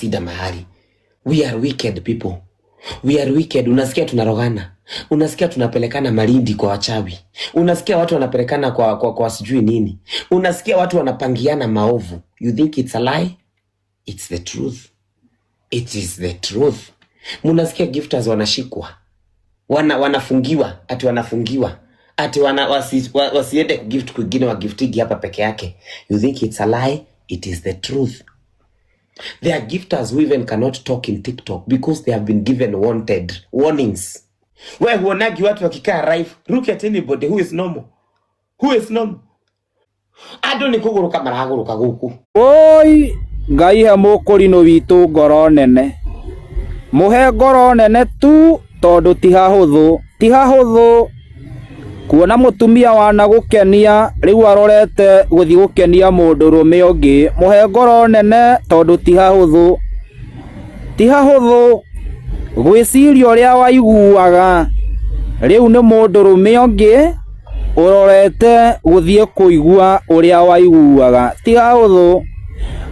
Sida mahali. We are wicked people. We are wicked. Unasikia tunarogana, unasikia tunapelekana Malindi kwa wachawi, unasikia watu wanapelekana kwa sijui nini, unasikia watu wanapangiana maovu. You think it's a lie? It's the truth. It is the truth. Munasikia gifters wanashikwa, wanafungiwa, ati wanafungiwa, ati wasiende kugift kwingine, wagiftigi hapa peke yake. You think it's a lie? It is the truth. There are gifters who even cannot talk in TikTok because they have been given wanted warnings. We huonagi watu wakikaa live. Look at anybody who is normal. Who is normal? Andũ nĩ kũgũrũka maragũrũka gũkũ. Oi Ngai he mũkũrinũ witũ ngoro nene, mũhe ngoro nene tu tondũ ti hahũthũ, ti hahũthũ kuona mũtumia wanagũkenia rĩu arorete gũthiĩ gũkenia mũndũrũme ũngĩ. Mũhe ngoro nene tondũ ti hahũthũ, ti hahũthũ gwĩciria ũrĩa waiguaga rĩu nĩ mũndũrũme ũngĩ ũrorete gũthiĩ kũigua ũrĩa waiguaga. Ti hahũthũ,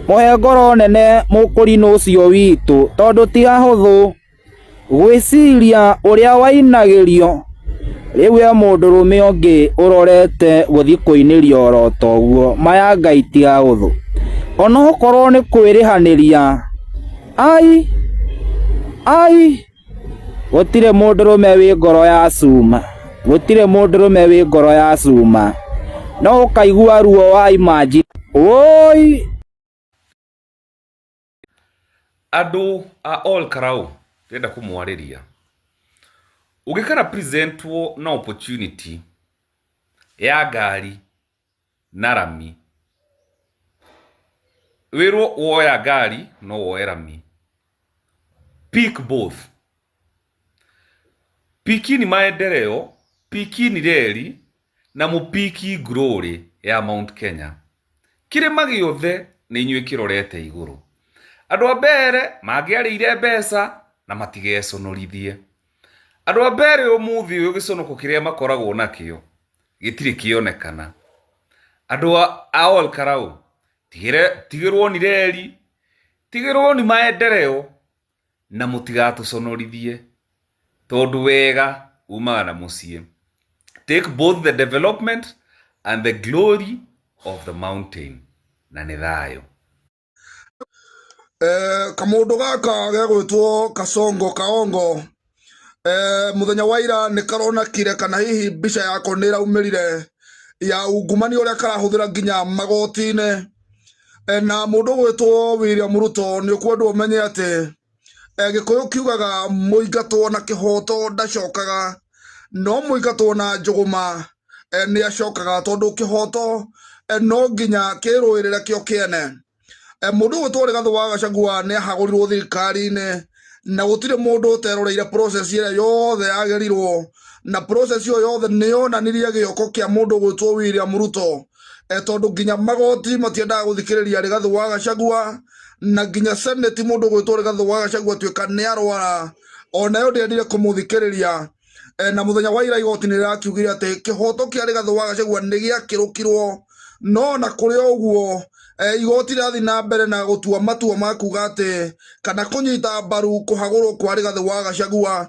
mũhe ngoro nene mũkũrinũ ũcio witũ tondũ ti hahũthũ gwĩciria ũrĩa wainagĩrio rĩu he mũndũrũme ũngĩ ũrorete gũthiĩ kũinĩrio oro toguo. Maya Ngai ti hahũthũ, onokorwo nĩ kwĩrĩhanĩria. Ai ai, gũtirĩ mũndũrũme wĩ ngoro ya cuma, gũtirĩ mũndũrũme wĩ ngoro ya cuma, no ũkaigua ruo wa imagine. Woi. Andũ a Ol Kalou ndĩrenda kũmwarĩria. Ũngĩkara presentwo na opportunity ya ngari na rami, wĩrwo woya ngari no woe rami, pick both. Pikini maendeleo, pikini reri na mũpiki glory ya Mount Kenya. Kĩrĩma gĩothe nĩ inyuĩ kĩrorete igũrũ. Andũ a mbere mangĩarĩire mbeca na matigeconorithie. Andũ a mbere ũmũthĩ ũyũ gĩconoko kĩrĩa makoragwo nakĩo gĩtirĩ kĩonekana. Andũ a Ol Kalou, tigĩrwo nĩ reri, tigĩrwo nĩ maendeleo na mũtigatũconorithie tondũ wega umaga na mũciĩ. Take both the development and the glory of the mountain. Na nĩ thayũ. Kamũndũ gaka gegwĩtwo Kasongo Kaongo, mũthenya wa ira nĩ karonekire kana hihi mbica yako nĩ ĩraumĩrire ya ungumania ũrĩa karahũthĩra nginya magoti-inĩ. Na mũndũ ũgwĩtwo William Ruto, nĩ ũkwendwo ũmenye atĩ Gĩkũyũ kiugaga mũingatwo na kĩhoto ndacokaga, no mũingatwo na njũgũma nĩ acokaga, tondũ kĩhoto no nginya kĩrũĩrĩre kĩo kĩene. Mũndũ ũgwĩtwo Rigathĩ wa Gachagua nĩ ahagũrirwo thirikari-inĩ na gũtirĩ mũndũ ũteroreire process ĩrĩa yothe yagerirwo, na process ĩyo yothe nĩ yonanirie gĩoko kĩa mũndũ ũgwĩtwo William Ruto, tondũ nginya magoti matiendaga gũthikĩrĩria Rigathĩ wa Gachagua, na nginya Senate mũndũ ũgwĩtwo Rigathĩ wa Gachagua atuĩka nĩ arwara, onayo ndĩendire kũmũthikĩrĩria. Na mũthenya wa ira igoti nĩ rĩrakiugire atĩ kĩhoto kĩa Rigathĩ wa Gachagua nĩ gĩakĩrũkirwo, no na kũrĩ o ũguo igoti rĩrathiĩ na mbere na gũtua matua ma kuga atĩ kana kũnyita mbaru kũhagũrwo kwa Rigathĩ wa Gachagua,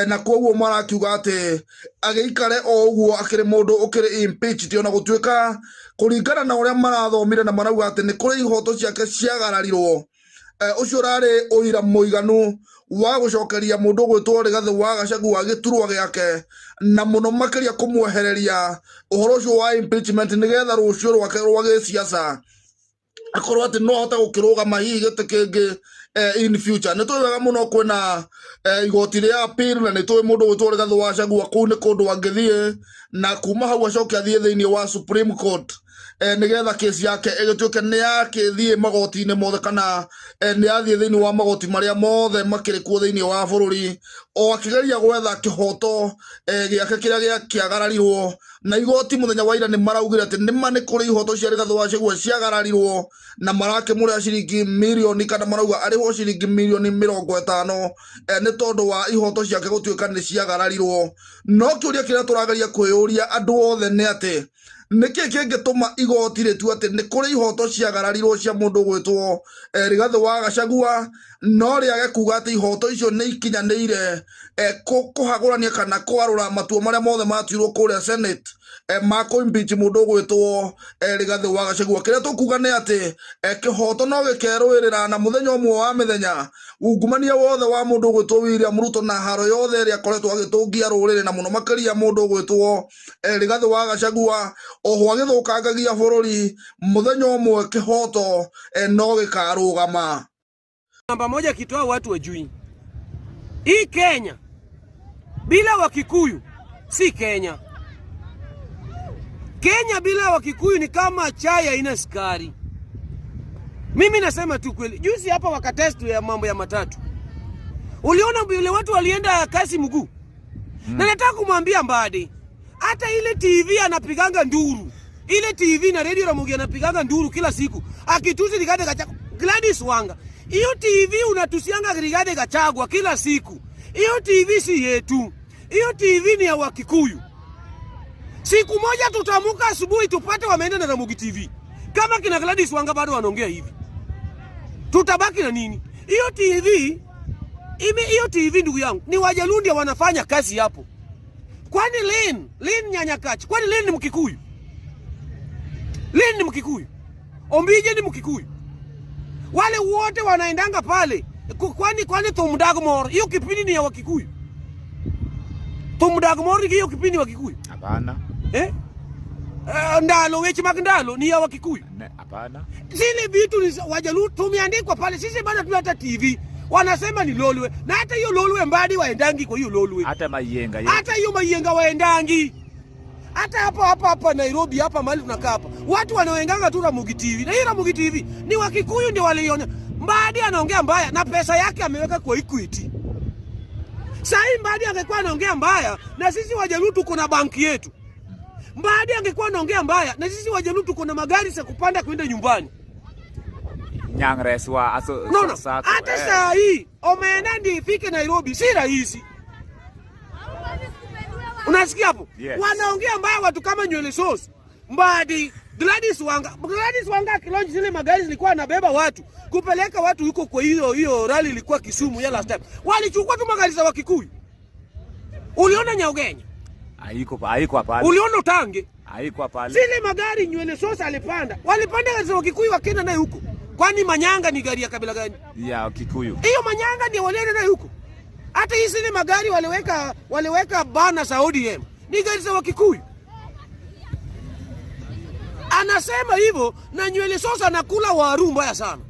na koguo marakiuga atĩ agĩikare o ũguo akĩrĩ mũndũ ũkĩrĩ impeached, ona gũtuĩka kũringana na ũrĩa marathomire na marauga atĩ nĩ kũrĩ ihoto ciake ciagararirwo. Ũcio ũrarĩ ũira mũiganu wa gũcokeria mũndũ ũgwĩtwo Rigathĩ wa Gachagua gĩturwa gĩake, na mũno makĩria kũmwehereria ũhoro ũcio wa impeachment, nĩgetha rũciũ rwake rwa gĩsiasa akorwo atĩ no ahote gũkĩrũgama hihi gĩtĩ kĩngĩ in future. Nĩ tũĩ wega mũno kwĩna igoti rĩa appeal, na nĩ tũĩ mũndũ ũgwĩtwo Rigathĩ wa Gachagua kũu nĩ kũndũ angĩthiĩ, na kuma hau acoke athiĩ thĩinĩ wa Supreme Court, nĩgetha kesi yake ĩgĩtuĩke nĩ yakĩthiĩ magoti-inĩ mothe kana nĩ yathiĩ thĩinĩ wa magoti marĩa mothe makĩrĩ kuo thĩinĩ wa bũrũri, o akĩgeria gwetha kĩhoto gĩake kĩrĩa gĩakĩagararirwo. Na igoti mũthenya wa ira nĩ maraugire atĩ nĩma nĩ kũrĩ ihoto cia Rigathĩ wa Gachagua ciagararirwo, na marakĩmũrĩha ciringi mirioni, kana marauga arĩhwo ciringi mirioni 50, nĩ tondũ wa ihoto ciake gũtuĩka nĩ ciagararirwo. No kĩũria kĩrĩa tũrageria kwĩyũria andũ othe nĩ atĩ Nĩkĩ kĩngĩtũma igoti rĩtue atĩ nĩ kũrĩ ihoto ciagararirwo cia mũndũ ũgwĩtwo Rigathĩ wa Gachagua, no rĩage kuga atĩ ihoto icio nĩ ikinyanĩire kũhagũrania kana kwarũra matua marĩa mothe matuirwo kũrĩa Senate ma kũ impeach mũndũ ũgwĩtwo Rigathĩ wa Gachagua? Kĩrĩa tũkuga nĩ atĩ kĩhoto no gĩkerũĩrĩra, na mũthenya ũmwe wa mĩthenya ungumania wothe wa mũndũ ũgwĩtwo William Ruto na haro yothe ĩrĩa akoretwo agĩtũngia rũrĩrĩ, na mũno makĩria mũndũ ũgwĩtwo Rigathĩ wa Gachagua oho agĩthũkangagia bũrũri, mũthenya ũmwe kĩhoto no gĩkarũgama. Namba moja kitoa watu wajui. Hii Kenya bila Wakikuyu si Kenya. Kenya bila Wakikuyu ni kama chai haina sukari. Mimi nasema tu kweli. Juzi hapa wakatest ya mambo ya matatu, uliona vile watu walienda kasi mguu. Na nataka kumwambia Mbadi, hata ile TV anapiganga nduru, ile TV na radio Ramogi anapiganga nduru kila siku akitusi Rigathi Gachagua. Gladys Wanga, hiyo TV unatusianga Rigathi Gachagua kila siku. Hiyo TV si yetu, hiyo TV ni ya Wakikuyu. Siku moja tutamuka asubuhi tupate wameenda na Ramogi TV. Kama kina Gladys Wanga bado wanaongea hivi, tutabaki na nini? Hiyo TV ime, hiyo TV ndugu yangu ni Wajaluo ndio wanafanya kazi hapo. Kwani Lin Nyanyakachi, kwani Lin ni Mkikuyu? Lin ni Mkikuyu, Ombije ni Mkikuyu, wale wote wanaendanga pale. Kwani Thumdagmor hiyo kipindi ni ya Wakikuyu? Thumdagmor hiyo kipindi wa Kikuyu? Hapana. Eh? Ndalo weche mag ndalo ni ya Wakikuyu. Hapana. Zile vitu ni Wajaluo tumeandikwa pale, sisi bado tuna hata TV wanasema ni Lolwe, na hata hiyo Lolwe Mbadi waendangi kwa hiyo Lolwe, Hata Mayenga. Hata hiyo Mayenga waendangi. Hata hapa hapa hapa Nairobi hapa mahali tunakaa hapa, watu wanaoenganga tu Ramogi TV, na hiyo Ramogi TV ni Wakikuyu ndio waliona. Mbadi anaongea mbaya na pesa yake ameweka kwa Equity. Sasa hii Mbadi angekuwa anaongea mbaya na sisi Wajaluo tuko na banki yetu. Mbadi angekuwa anaongea mbaya na sisi Wajaluo tuko na magari za kupanda kwenda nyumbani. Nyangreswa aso Unaona? Hata saa hii omena ndio ifike Nairobi si rahisi. Unasikia hapo? Yes. Wanaongea mbaya watu kama nywele sauce. Mbadi, Gladys Wanga, Gladys Wanga akilaunch zile magari zilikuwa anabeba watu kupeleka watu huko kwa hiyo hiyo rally ilikuwa Kisumu ya last time. Walichukua tu magari za Wakikuyu. Uliona Nyaugenya? Haiko pale. Uliona Utange? Haiko pale. Zile magari nywele sauce alipanda. Walipanda gari za Wakikuyu wakaenda naye huko. Kwani Manyanga ni gari ya kabila gani? Ya Kikuyu. Hiyo Manyanga ndio walienda naye huko. Hata hizi zile magari waliweka bana za ODM ni gari za Wakikuyu. Anasema hivyo na nywele sosa anakula waru mbaya sana.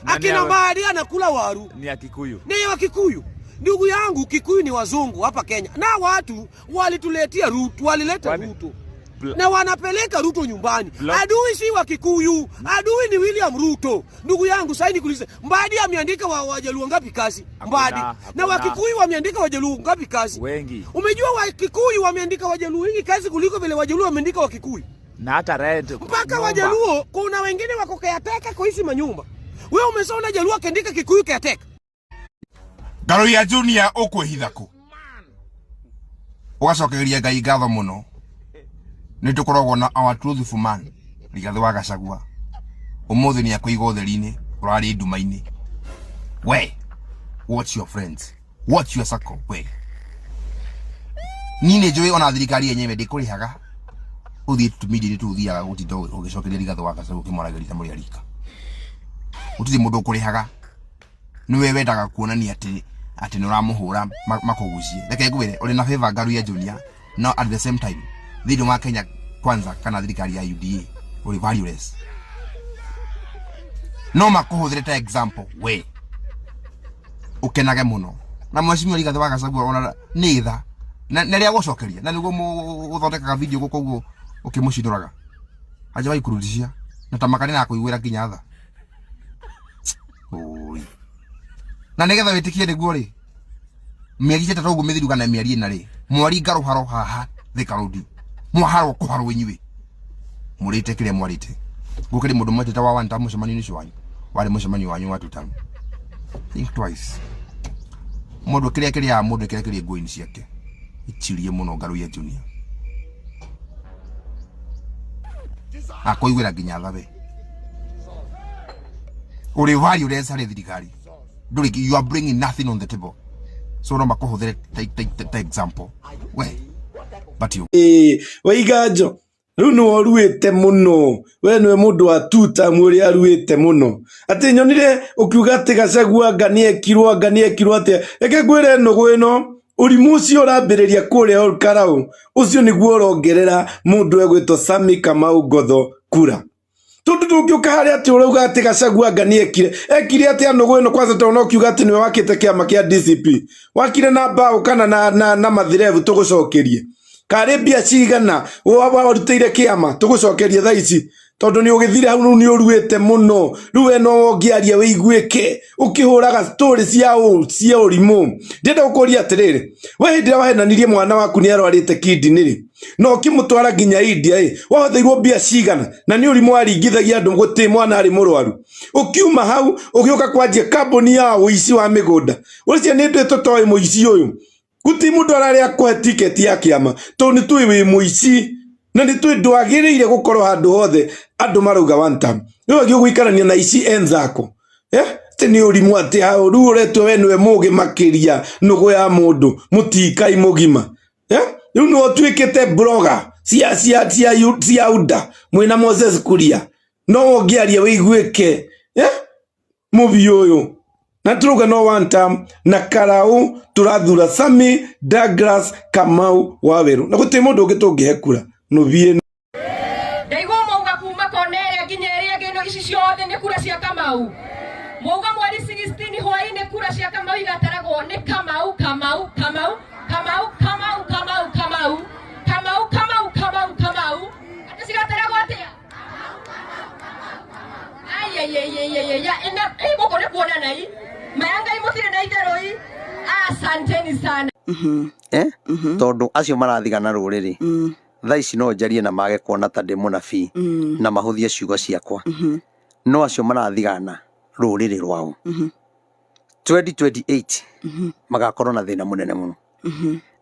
Akina Mbadi anakula waru. Ni ya Kikuyu. Ni ya Wakikuyu. Ndugu yangu, Kikuyu ni wazungu hapa Kenya. Na watu walituletea Ruto, walileta Ruto. Na wanapeleka Ruto nyumbani. Adui si wa Kikuyu, adui ni William Ruto. Ndugu yangu, sasa nikuulize, Mbadi ameandika Wajaluo ngapi kazi? Mbadi. Na Wakikuyu wameandika Wajaluo ngapi kazi? Wengi. Umejua Wakikuyu wameandika Wajaluo wengi kazi kuliko vile Wajaluo wameandika Wakikuyu. Na hata rent mpaka Wajaluo kuna wengine wako caretaker kwa hizi manyumba. Wewe umeshaona Jaluo akaandika Kikuyu caretaker? Ngaruiya Junior ukwihitha ku ugacokeria Ngai ngatho muno ni tukoragwo na our truthful man Rigathi wa Gachagua umuthi ni akwĩiga ũtheri-inĩ ũrarĩ nduma-inĩ. We watch your friends, watch your circle. We niĩ nĩ njũĩ ona thirikari yenyewe ndĩkũrĩhaga ũthiĩ tũmindi tũthiaga gũtinda ũgĩcokeria Rigathi wa Gachagua ũkĩmwaragĩria ta mũrĩ arika. Gũtirĩ mũndũ ũkũrĩhaga, nĩwe wendaga kuonania atĩ nĩ ũramũhũra makũgucie. Reke ngwĩre ũrĩ na favor Ngaruiya Junior, no at the same time thĩinĩ wa Kenya Kwanza kana thirikari ya UDA ũrĩ valueless. No makũhũthĩre ta example we ũkenage mũno na mheshimiwa Rigathi wa Gachagua ona nĩ tha na rĩa gũcokeria na nĩguo ũthondekaga video gũkũ ũguo ũkĩmũcindũraga hajawahi kurudishia na tamaka nĩ nakũiguĩra nginya tha. Oi. Na nĩgetha wĩtĩkie nĩguo rĩ, mĩeri ĩtatũ ũguo mĩthiru kana mĩeri ĩna rĩ, mwaringa rũharo haha Thika Road, mwaharwo kũharwo inyuĩ mũrĩte kĩrĩa mwarĩte. Gũkĩrĩ mũndũ mwetete wa one term mũcemanio-inĩ ũcio wanyu, warĩ mũcemanio wanyu wa two term. Think twice. Mũndũ kĩrĩa kĩrĩaga mũndũ kĩrĩa kĩrĩ nguo-inĩ ciake. Icirie mũno Ngaruiya Junior. Akũiguĩra nginya tha we. Ũrĩ value less harĩ thirikari. Ndũrĩ, you are bringing nothing on the table. So no makũhũthĩre ta example. We. But you. Waiganjo rĩu nĩwe ũruĩte mũno, we nĩwe mũndũ wa tuta ũrĩa aruĩte mũno. Atĩ nyonire ũkiuga atĩ Gachagua anga nĩekirwo anga nĩekirwo atĩa. Reke ngwĩre nũgũ ĩno, ũrimũ ũcio ũrambĩrĩria kũrĩa Olkalau, ũcio nĩguo ũrongerera mũndũ egwĩtwo Sammy Kamau Ngotho kura. Tondũ ndũngĩũka harĩa atĩ ũrauga atĩ Gachagua anga nĩekire. Ekire atĩa nũgũ ĩno kwanza tondũ no ũkiuga atĩ nĩwe wakĩte kĩama kĩa DCP. Wakire na mbaũ kana na mathirebu tũgũcokerie. Karĩ mbia cigana warutĩire kĩama tũgũcokerie thaa ici. Tondũ nĩ ũgĩthire hau rĩu nĩ ũruĩte mũno. Rĩu we no ũngĩaria wĩiguĩke ũkĩhũraga story cia ũrimũ. Ndĩrenda gũkũria atĩrĩrĩ, we hĩndĩ ĩrĩa wahenanirie mwana waku nĩ arwarĩte kidney rĩ, na ũkĩmũtwara nginya India ĩ, wahũthĩirwo mbia cigana na nĩ ũrimũ waringithagia andũ gũtĩ mwana arĩ mũrwaru. Ũkiuma hau ũgĩũka kwanjia kambuni ya ũici wa mĩgũnda. Ũcio nĩ ndĩ tũtoĩ mũici ũyũ. Guti mundu araria akũhe tiketi ya kĩama tondũ nĩ tũĩ wĩ mũici na nĩ tũĩ ndwagĩrĩire gũkorwo handũ hothe andũ marauga one term. Rĩu agĩũka gũikarania na ici enzako. Atĩ nĩ ũrimũ atĩ hau rĩu ũretwo we nĩwe mũgĩ makĩria nũgũ ya mũndũ mũtikai mũgima. Rĩu nĩwe ũtuĩkĩte blogger cia UDA mwĩna Moses Kuria. No ũngĩaria wĩiguĩke. Mũbi ũyũ. Na turuga no one term na Karau turathura Sammy Douglas Kamau Waweru na guti mundu ungi tungihe kura nuthie. Ndaigua mauga kuma kona ĩrĩa nginya ĩrĩa ĩngĩ ĩno ici ciothe nĩ kura cia Kamau. Mauga mweri 16 hwaĩ-inĩ kura cia Kamau igataragwo nĩ Kamau Kamau Kamau Kamau Kamau Kamau Kamau Kamau Kamau Kamau Kamau. Atĩ cigataragwo atĩa? Ayayayayaya, ina gũkũ nĩ kuonana i. Maya Ngai mũtirĩ na itherũ i. Asanteni sana. Tondũ acio marathigana rũrĩrĩ thaa ici no njarie na mage kuona ta ndĩ mũnabii na mahũthie ciugo ciakwa, no acio marathigana rũrĩrĩ rwao 2028 magakorwo na thĩna mũnene mũno.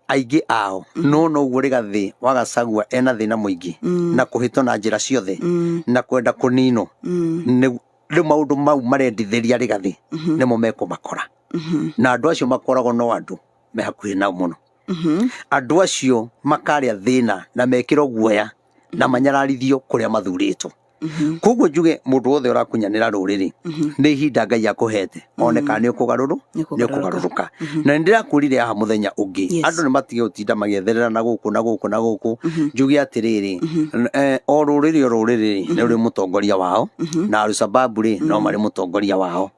Aingĩ ao no noguo Rigathĩ wa Gachagua ena thĩna mũingĩ na kũhĩtwo na njĩra ciothe na kwenda kũninwo. Rĩu maũndũ mau marendithĩria Rigathĩ nĩmo mekũmakora, na andũ acio makoragwo no andũ me hakuhĩ nao mũno. Andũ acio makarĩa thĩna na mekĩrwo guoya na manyararithio kũrĩa mathurĩtwo. Koguo njuge mũndũ wothe ũrakunyanĩra rũrĩrĩ nĩ ihinda Ngai akũhete one kana nĩ ũkũgarũrũka. Na nĩ ndĩrakwĩrire haha mũthenya ũngĩ, andũ nĩ matige gũtinda magĩetherera na gũkũ na gũkũ na gũkũ. Njuge atĩrĩrĩ, o rũrĩrĩ o rũrĩrĩ nĩ rũrĩ mũtongoria wao, na Al-Shabaab rĩ no marĩ mũtongoria wao.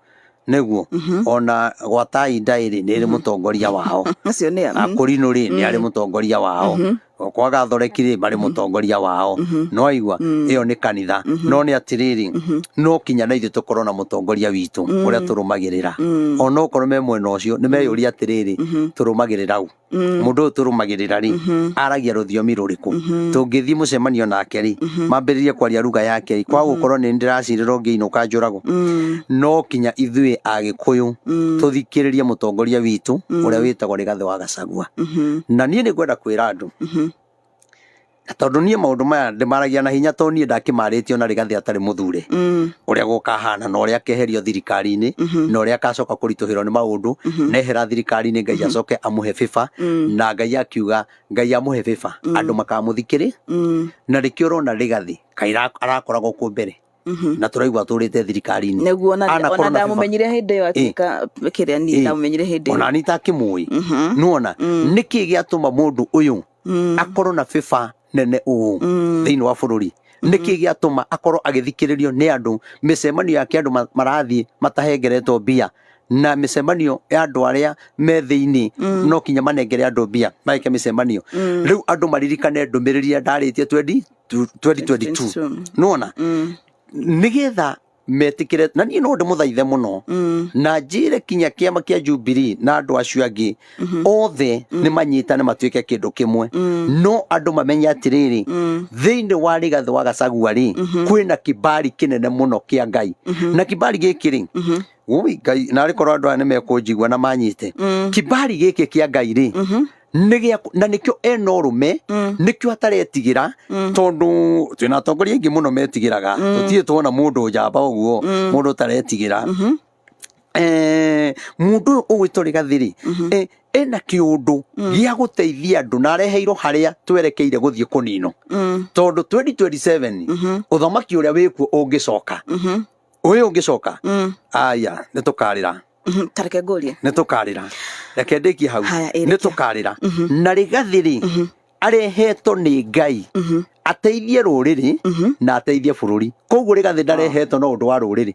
Nĩguo ona gwatai ndaĩ rĩ nĩ ĩrĩ mũtongoria wao. Akũrinũ rĩ nĩ arĩ mũtongoria wao. Kwa Gathoreki rĩ marĩ mũtongoria wao. No aigua ĩyo nĩ kanitha. No nĩ atĩrĩrĩ, no kinya na ithuĩ tũkorwo na mũtongoria witũ ũrĩa tũrũmagĩrĩra. Ona okorwo me mwena ũcio nĩ meyũria atĩrĩrĩ, tũrũmagĩrĩra ũ? Mũndũ ũyũ tũrũmagĩrĩra rĩ aragia rũthiomi rũrĩkũ? Tũngĩthiĩ mũcemanio nake rĩ mambĩrĩrie kwaria ruga yake rĩ, kwa gũkorwo nĩ ndĩracirĩrwo ngĩinũka njũragwo. No kinya ithuĩ Agĩkũyũ tũthikĩrĩrie mũtongoria witũ ũrĩa wĩtagwo Rigathĩ wa Gachagua. Na niĩ nĩ ngwenda kwĩra andũ, tondũ niĩ maũndũ maya ndĩmaragia na hinya, tondũ niĩ ndakĩmarĩtio na Rigathĩ atarĩ mũthure ũrĩa gũkahana na ũrĩa akeherio thirikari-inĩ na ũrĩa akacoka kũritũhĩrwo nĩ maũndũ nehera thirikari-inĩ, Ngai acoke amũhe favor, na Ngai akiuga Ngai amũhe favor andũ makamũthikĩrĩ. Na nĩkĩo ũrona Rigathĩ kaĩ arakoragwo kũ mbere na tũraigua atũrĩte thirikari-inĩ. Nĩguo ona ndamũmenyire hĩndĩ ĩyo atuĩka kĩrĩa niĩ ndamũmenyire hĩndĩ ĩyo. Ona niĩ itakĩmũĩ. Nĩwona nĩkĩ gĩatũma mũndũ ũyũ akorwo na favor nene ũũ thĩinĩ wa bũrũri? Nĩkĩ gĩatũma akorwo agĩthikĩrĩrio nĩ andũ? Mĩcemanio yake andũ marathiĩ matahengeretwo mbia, na mĩcemanio ya andũ arĩa me thĩinĩ no kinya manengere andũ mbia magĩke mĩcemanio. Rĩu andũ maririkane ndũmĩrĩri ĩrĩa ndarĩtie 2022, nĩwona, nĩgetha metĩkĩre. Na niĩ no ndĩmũthaithe mũno na njĩre kinya kĩama kĩa Jubilee na andũ acio angĩ othe nĩ manyitane matuĩke kĩndũ kĩmwe, no andũ mamenye atĩrĩrĩ, thĩinĩ wa Rigathĩ wa Gachagua rĩ kwĩna kibali kĩnene mũno kĩa Ngai. Na kibali gĩkĩ rĩ, ũi Ngai, narĩ korwo andũ aya nĩ mekũnjigua na manyite kibali gĩkĩ kĩa Ngai rĩ. Nĩ gĩa na nĩkĩo ena ũrũme, nĩkĩo ataretigĩra, tondũ twĩna atongoria aingĩ mũno metigĩraga. Tũtirĩ tuona mũndũ njamba ũguo, mũndũ ũtaretigĩra. Mũndũ ũyũ ũgwĩtwo Rigathĩ rĩ, ena kĩũndũ gĩa gũteithia andũ na areheirwo harĩa twerekeire gũthiĩ kũninwo, tondũ 2027 ũthamaki ũrĩa wĩkuo ũngĩcoka, ũyũ ũngĩcoka, aya nĩ tũkarĩra. Tareke ngũrie. Nĩ tũkarĩra, reke ndĩkie hau. Haya, ĩrĩkia. Nĩ tũkarĩra. Na Rigathĩ rĩ, arehetwo nĩ Ngai ateithie rũrĩrĩ na ateithie bũrũri. Koguo Rigathĩ ndarehetwo no ũndũ wa rũrĩrĩ,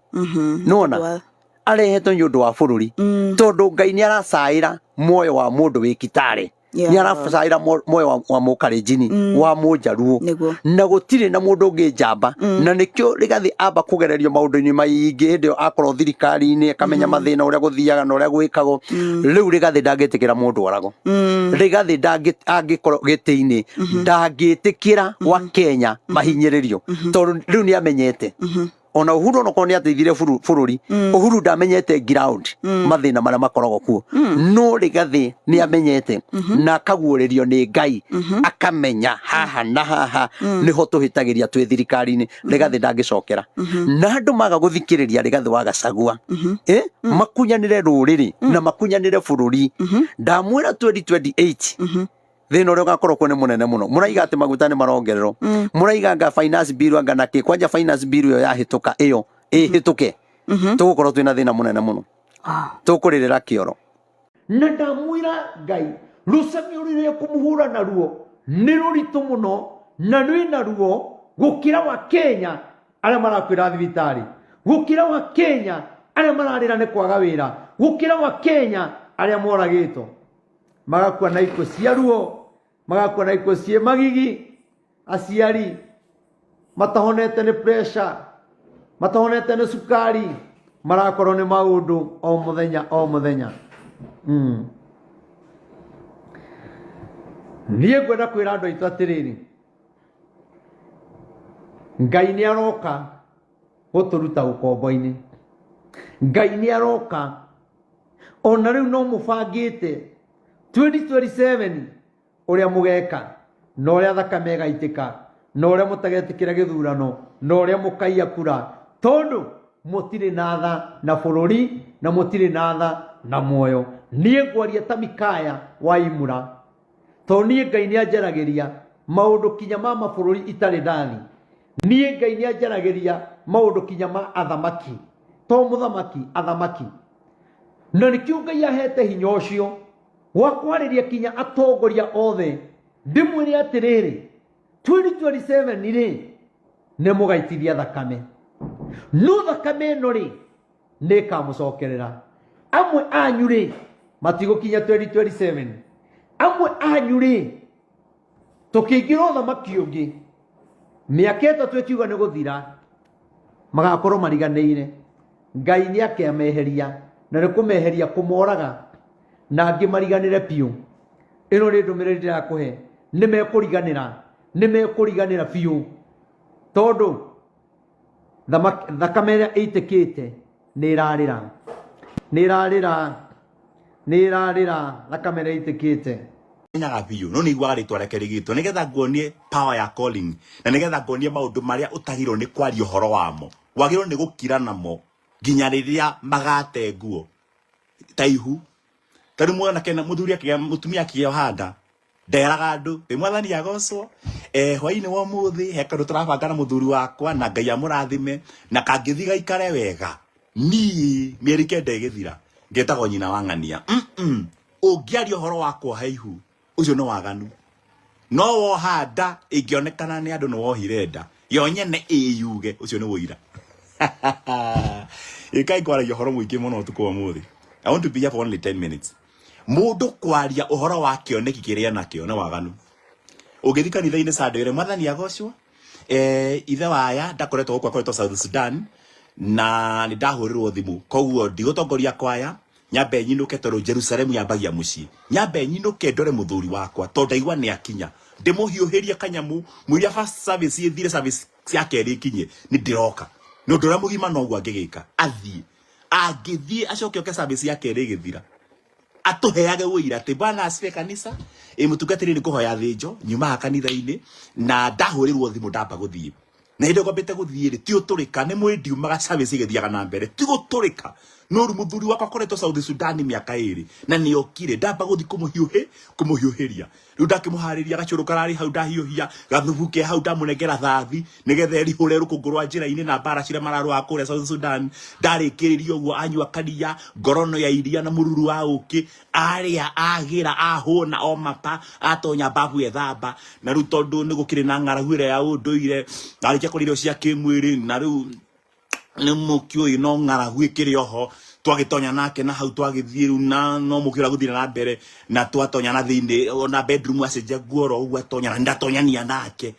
nĩwona, arehetwo nĩ ũndũ wa bũrũri, tondũ Ngai nĩ aracaĩra muoyo wa mũndũ wĩ Kitale, nĩ aracaĩra muoyo wa mũkarenjini, wa mũnjaruo. Na gũtirĩ na mũndũ ũngĩ njamba, na nĩkĩo Rigathĩ amba kũgererio maũndũ-inĩ maingĩ hĩndĩ ĩyo akorwo thirikari-inĩ, akamenya mathĩna ũrĩa gũthiaga na ũrĩa gwĩkagwo. Rĩu Rigathĩ ndangĩtĩkĩra mũndũ oragwo. Rigathĩ angĩkorwo gĩtĩ-inĩ, ndangĩtĩkĩra wa Kenya mahinyĩrĩrio, tondũ rĩu nĩ amenyete ona Uhuru, onokorwo nĩ ateithire bũrũri, Uhuru ndamenyete ground mathĩna marĩa makoragwo kuo, no Rigathĩ nĩ amenyete na akaguũrĩrio nĩ Ngai, akamenya haha na haha nĩho tũhĩtagĩria twĩ thirikari-inĩ. Rigathĩ ndangĩcokera, na andũ maga gũthikĩrĩria Rigathĩ wa Gachagua, makunyanĩre rũrĩrĩ na makunyanĩre bũrũri. Ndamwĩra 2028 thĩna ũrĩa ũgakorwo kuo nĩ mũnene mũno. Mũraiga atĩ maguta nĩ marongererwo, mũraiga anga finance bill, anga na kĩ. Kwanja finance bill ĩyo yahĩtũka, ĩyo ĩhĩtũke, tũgũkorwo twĩna thĩna mũnene mũno, tũkũrĩrĩra kĩoro. Na ndamwĩra Ngai, rũcemio rũrĩa kũmũhũra naruo nĩ rũritũ mũno na rwĩna ruo gũkĩra wa Kenya arĩa marakwĩra thibitarĩ, gũkĩra wa Kenya arĩa mararĩra nĩ kwaga wĩra, gũkĩra wa Kenya arĩa moragĩtwo magakua na ikuũ cia ruo, magakua na ikuũ ciĩ magigi, aciari matahonete nĩ pressure, matahonete nĩ cukari, marakorwo nĩ maũndũ o mũthenya o mũthenya. Niĩ ngwenda kwĩra andũ aitũ atĩrĩrĩ, Ngai nĩ aroka gũtũruta ũkombo-inĩ. Ngai nĩ aroka. Ona rĩu no mũbangĩte 2027 ũrĩa mũgeka, na ũrĩa thakame ĩgaitĩka, na ũrĩa mũtagetĩkĩra gĩthurano, na ũrĩa mũkaiya kura, tondũ mũtirĩ na tha na bũrũri na mũtirĩ na tha na muoyo. Niĩ ngwaria ta Mikaya wa Imura, tondũ niĩ Ngai nĩ anjaragĩria maũndũ kinya ma mabũrũri itarĩ ndathi. Niĩ Ngai nĩ anjaragĩria maũndũ kinya ma athamaki, to mũthamaki, athamaki. Na nĩkĩo Ngai ahete hinya ũcio wa kwarĩria kinya atongoria othe, ndĩmwĩre atĩrĩrĩ, 2027 rĩ, nĩ mũgaitithia thakame, no thakame ĩno rĩ, nĩ ĩkamũcokerera. Amwe anyu rĩ, matigũkinya 2027. Amwe anyu rĩ, tũkĩingĩra ũthamaki ũngĩ mĩaka 3 ĩkiuga nĩ gũthira, magakorwo mariganĩire. Ngai nĩ akemeheria, na nĩ kũmeheria kũmoraga, na angĩ mariganĩre biũ. Ĩno nĩ ndũmĩrĩri ndĩrakũhe, nĩ mekũriganĩra, nĩ mekũriganĩra biũ, tondũ thakame ĩrĩa ĩitĩkĩte nĩ ĩrarĩra, nĩ ĩrarĩra, nĩ ĩrarĩra, thakame ĩrĩa ĩitĩkĩte. Menyaga biũ no nĩ iguaga rĩtwa rĩake rĩgĩtwo, nĩgetha nguonie power ya calling, na nĩgetha nguonie maũndũ marĩa ũtagĩrĩirwo nĩ kwaria ũhoro wamo, wagĩrĩirwo nĩ gũkira namo nginya rĩrĩa magate nguo ta ihu. Ta rĩu mwanake na mũthuri akĩgĩa, mũtumia akĩoha nda, nderaga andũ ĩ Mwathani agocwo, hwainĩ wa ũmũthĩ he kaũndũ tũrabanga na mũthuri wakwa, na Ngai amũrathime na kangĩthiĩ gaikare wega, niĩ mĩeri 9 ĩgĩthira ngetagwo nyina wa ng'ania. Ũngĩaria ũhoro wa kuoha ihu, ũcio nĩ waganu. No woha nda ĩngĩonekana nĩ andũ nĩ wohire nda yo nyene ĩyuge, ũcio nĩ ũira. Ĩkai kwaragia ũhoro mũingĩ mũno ũtukũ wa ũmũthĩ. I want to be here for only 10 minutes. Mũndũ kwaria ũhoro wa kĩoneki kĩrĩa nakĩo nĩ waganu. Ũngĩthiĩ kanitha-inĩ Sunday ũre Mwathani agocwo, ithe waya ndakoretwo gũkũ, akoretwo South Sudan, na nĩ ndahũrĩrwo thimũ, koguo ndigũtongoria kwaya, nyambe nyinũke tondũ Jerusalemu yambagia mũciĩ, nyambe nyinũke ndore mũthuri wakwa tondũ ndaigua nĩ akinya, ndĩmũhiũhĩrie kanyamu mũiria first service ĩthire, service ya kerĩ ĩkinye nĩ ndĩroka. Nĩ ũndũ ũrĩa mũgima noguo angĩgĩka, athiĩ, angĩthiĩ acoke oke service ya kerĩ ĩgĩthira. Atũheage ũira atĩ bwana asifiwe kanisa, ĩ mũtungatĩri nĩ kũhoya thĩnjo nyumaga kanitha-inĩ na ndahũrĩrwo thimũ ndamba gũthiĩ na hĩndĩ ĩyo ngwambĩte gũthiĩ rĩ ti ũtũrĩka nĩ mwĩ ndiumaga service ĩgĩthiaga na mbere ti gũtũrĩka noru mũthuri wakwa akoretwo South Sudan mĩaka ĩrĩ na nĩ okire ndamba gũthiĩ kũmũhiũhĩ kũmũhiũhĩria rĩu ndakĩmũharĩria gacũrũ kararĩ hau ndahiũhia gathubu ke hau ndamũnengera thathi nĩgetha erihũre rũkũngũ rwa njĩra-inĩ na mbara ciria mararũaga kũrĩa South Sudan. Ndarĩkĩrĩria ũguo anyua karia ngorono ya iria na mũruru wa ũkĩ arĩa agĩra ahũna o mapa atonya babu ethamba na rĩu tondũ nĩ gũkĩrĩ na ng'aragu ĩrĩa ya ũndũire arĩkia kũrĩa irio cia kĩmwĩrĩ na rĩu nĩ mũkĩũĩ no ng'aragu ĩkĩrĩ oho twagĩtonya nake na hau twagĩthiĩ rĩu na no mũkĩũra gũthiĩ na mbere na twatonya na thĩinĩ ona bedroom acenjia nguo oro ũguo atonya na ndatonyania nake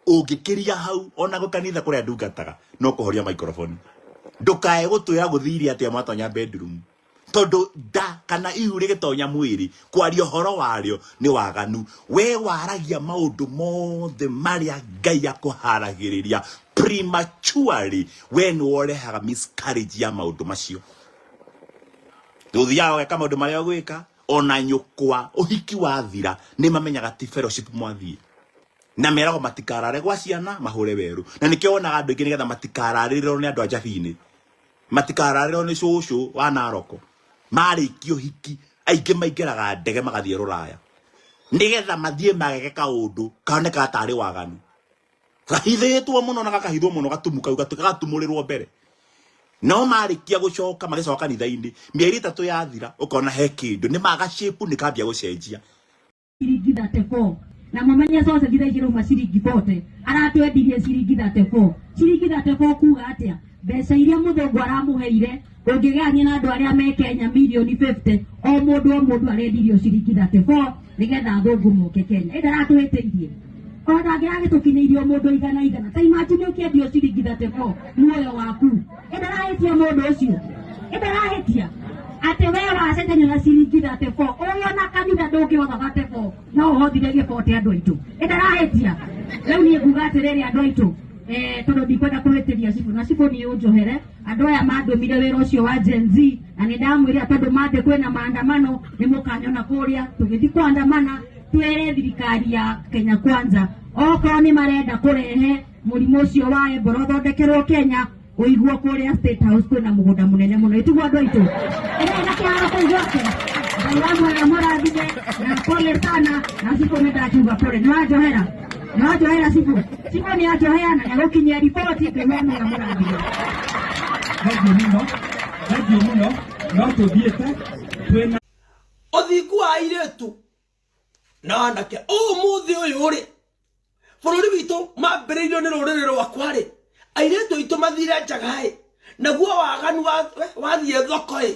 ũngĩkĩria hau ona gũ kanitha kũrĩa ndungataga no kũhoria microphone ndũkae gũtwĩra gũthire atĩa mwatonya bedroom tondũ nda kana ihu rĩgĩtonya mwĩrĩ kwaria ũhoro warĩo nĩ waganu. We waragia maũndũ mothe marĩa Ngai akũharagĩrĩria prematurely, we nĩ worehaga miscarriage ya maũndũ macio. Ũthiaga ũgeka maũndũ marĩa ũgwĩka ona nyũkwa ũhiki wathira nĩ mamenyaga ti fellowship mwathiĩ na meragwo matikarare gwa ciana mahũre werũ na nĩkĩo wonaga andũ aingĩ nĩgetha matikararĩrĩrwo nĩ andũ a njabinĩ matikararĩrwo nĩ cũcũ wa Naroko marĩkia ũhiki aingĩ maingĩraga ndege magathiĩ rũraya nĩgetha mathiĩ mageke kaũndũ kaonekaga tarĩ waganu gahithĩtwo mũno na gakahithwo mũno gatumu kau gagatumũrĩrwo mbere no marĩkia gũcoka magĩcoka kanitha-inĩ mĩeri ĩtatũ yathira ũkona he kĩndũ nĩ maga shape nĩ kambia gũcenjia. Ciringi 34 na mumenye sausage thaa ici irauma ciringi 40 aratwendirie ciringi 34 ciringi 34 kuga atia mbeca iria muthungu aramuheire ũngĩgayania na andũ arĩa me Kenya mirioni 50 o mũndũ o mũndũ arendirio ciringi 34 nĩgetha athũngũ moke Kenya ĩndĩ aratũhĩtĩirie ona angĩragĩtũkinyĩirie o mũndũ igana igana ta imagine ũkĩendio ciringi 34 muoyo waku ĩndĩ arahĩtia mũndũ ũcio ĩndĩ arahĩtia atĩ we wacenjania na ciringi 34 ũrĩ ona kanitha ndũngĩhotha 34 no ũhothire gĩbote andũ aitũ ĩndĩ arahĩtia rĩu niĩ nguga atĩrĩrĩ andũ aitũ tondũ ndikwenda kũhĩtĩria cibũ na cibũ niĩ ũnjohere andũ aya mandũmire wĩra ũcio wa Gen Z na nĩ ndamwĩrire tondũ mande kwĩna maandamano nĩ mũkanyona kũrĩa tũgĩthiĩ kuandamana twĩre thirikari ya Kenya Kwanza okorwo nĩ marenda kũrehe mũrimũ ũcio wa Ebola ũthondekerwo Kenya ũiguo kũrĩa State House kwĩna mũgũnda mũnene mũno ĩtiguo andũ aitũ ĩrĩ na kĩharo kũu gwake Ngai wa muoyo amũrathime na pole sana na cibũ nĩ ndakiuga pole nĩ wanjohera nĩ wanjohera cibũ cibũ nĩ anjohera na nĩegũkinyia riboti Ngai wa muoyo amũrathime. Thengiũ mũno, thengiũ mũno, no tũthiĩte twĩna ũthingu wa airĩtu na anake ũmũthĩ ũyũ rĩ bũrũri witũ mambĩrĩirio nĩ rũrĩrĩ rwakwa rĩ airĩtu aitũ mathire njaga ĩ naguo waganu wathiĩ thoko ĩ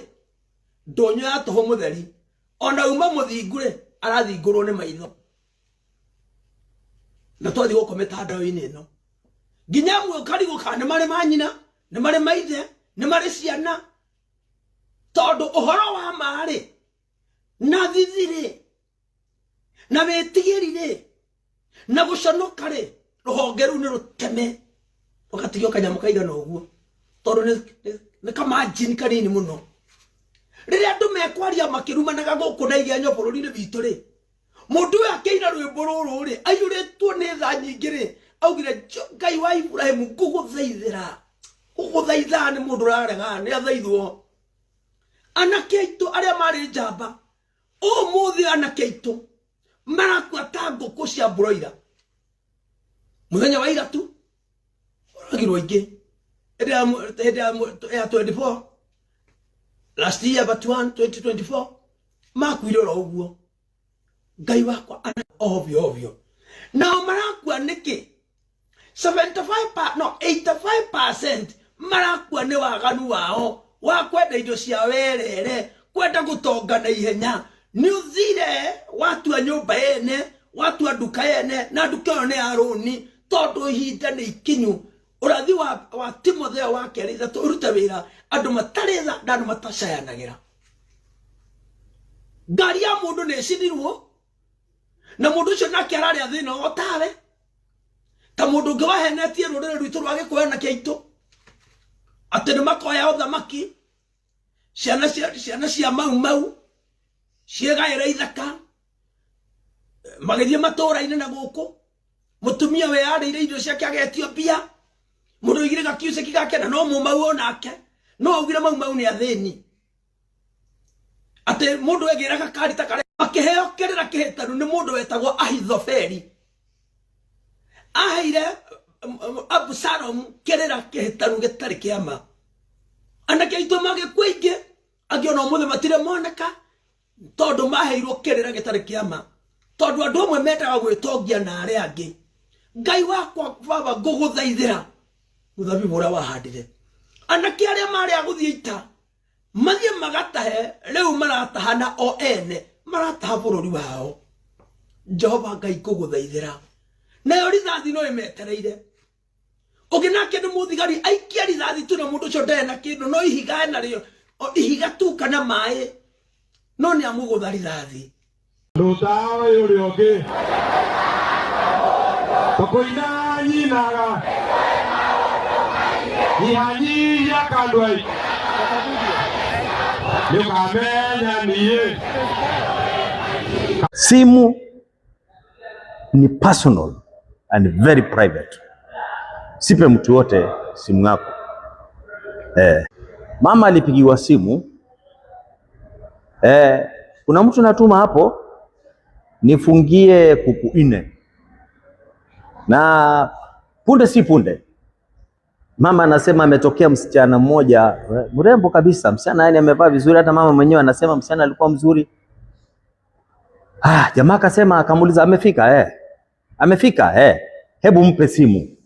ndũnyũ ya tũhũ mũtheri ona uma mũthingu rĩ arathingũrwo nĩ maitho na twathiĩ gũkũ mĩtandao-inĩ ĩno nginya amwe ũkarigwo kana nĩ marĩ manyina nĩ marĩ maithe nĩ marĩ ciana tondũ ũhoro wa ma rĩ na thithi rĩ na wĩtigĩri rĩ na gũconoka rĩ rũhonge rũu nĩ rũteme rũgatigio kanyamũ kaigana ũguo tondũ nĩ kamajini kanini mũno rĩrĩa andũ mekwaria makĩrumanaga gũkũ na igenyo bũrũri-inĩ witũ rĩ mũndũ ũyũ akĩina rwĩmbo rũrũ rĩ aiyũrĩtwo nĩ tha nyingĩ rĩ augire Ngai wa Ibrahimu ngũgũthaithĩra gũgũthaitha nĩ mũndũ ũrarega nĩ athaithwo anake aitũ arĩa marĩ njamba ũmũthĩ anake aitũ marakua ta ngũkũ cia broiler mũthenya wa ira tu oragirwo aingĩ hĩndĩ ya 24 last year but one 2024 makuire oro ũguo Ngai wakwa ovyo ovyo nao marakua nĩkĩ 75 no 85% marakua nĩ waganu wao wa kwenda indo cia werere kwenda gũtonga na ihenya nĩ ũthire watua nyũmba yene watua nduka yene na nduka ĩyo nĩ ya rũni tondũ ihinda nĩ ikinyu ũrathi wa Timotheo wa kerĩ ithatũ ũrute wĩra andũ matarĩ tha na andũ matacayanagĩra ngari ya mũndũ nĩ ĩcinirwo na mũndũ ũcio nake ararĩa thĩna o tawe ta mũndũ ũngĩ wahenetie rũrĩrĩ rwitũ rwa Gĩkũyũ na kĩaitũ atĩ nĩ makoya ũthamaki ciana cia Mau Mau Ciĩgaĩra ithaka magĩthiĩ matũũra-inĩ na gũkũ mũtumia weyarĩire irio ciake agetio mbia mũndũ oigire gakiuceki gake na no mũmau onake no augire mau mau nĩ athĩni atĩ mũndũ egĩra gakari ta karĩa akĩheo kĩrĩra kĩhĩtanu nĩ mũndũ wetagwo Ahithofeli aheire Absalom kĩrĩra kĩhĩtanu gĩtarĩ kĩa ma. Anake aitũ magĩkua aingĩ angĩ ona ũmũthĩ matirĩ moneka tondũ maheirwo kĩrĩra gĩtarĩ kĩa ma, tondũ andũ amwe mendaga gwĩtongia na arĩa angĩ. Ngai wakwa baba, ngũgũthaithĩra mũthabibũ ũrĩa wahandire. Anake arĩa marĩ a gũthiĩ ita mathiĩ magatahe, rĩu maratahana o ene, marataha bũrũri wao. Jehova Ngai ngũgũthaithĩra, nayo rithathi no ĩmetereire. Ũngĩ nake nĩ mũthigari aikia rithathi tu na mũndũ ũcio ndarĩ na kĩndũ, no ihiga enarĩo, ihiga tu kana maĩ, no nĩ amũgũtha rithathi. Nduta ũyũ ũrĩa ũngĩ tũkũina nyinaga nyihanyihia kandwai nĩũkamenya niĩ. Simu ni personal and very private. Sipe mtu yote simu yako. Mama alipigiwa simu. Kuna mtu natuma hapo nifungie kuku 4. Na punde si punde mama anasema ametokea msichana mmoja mrembo kabisa, msichana yani amevaa vizuri, hata mama mwenyewe anasema msichana alikuwa mzuri. Jamaa akasema, akamuuliza amefika? Amefika hebu mpe simu.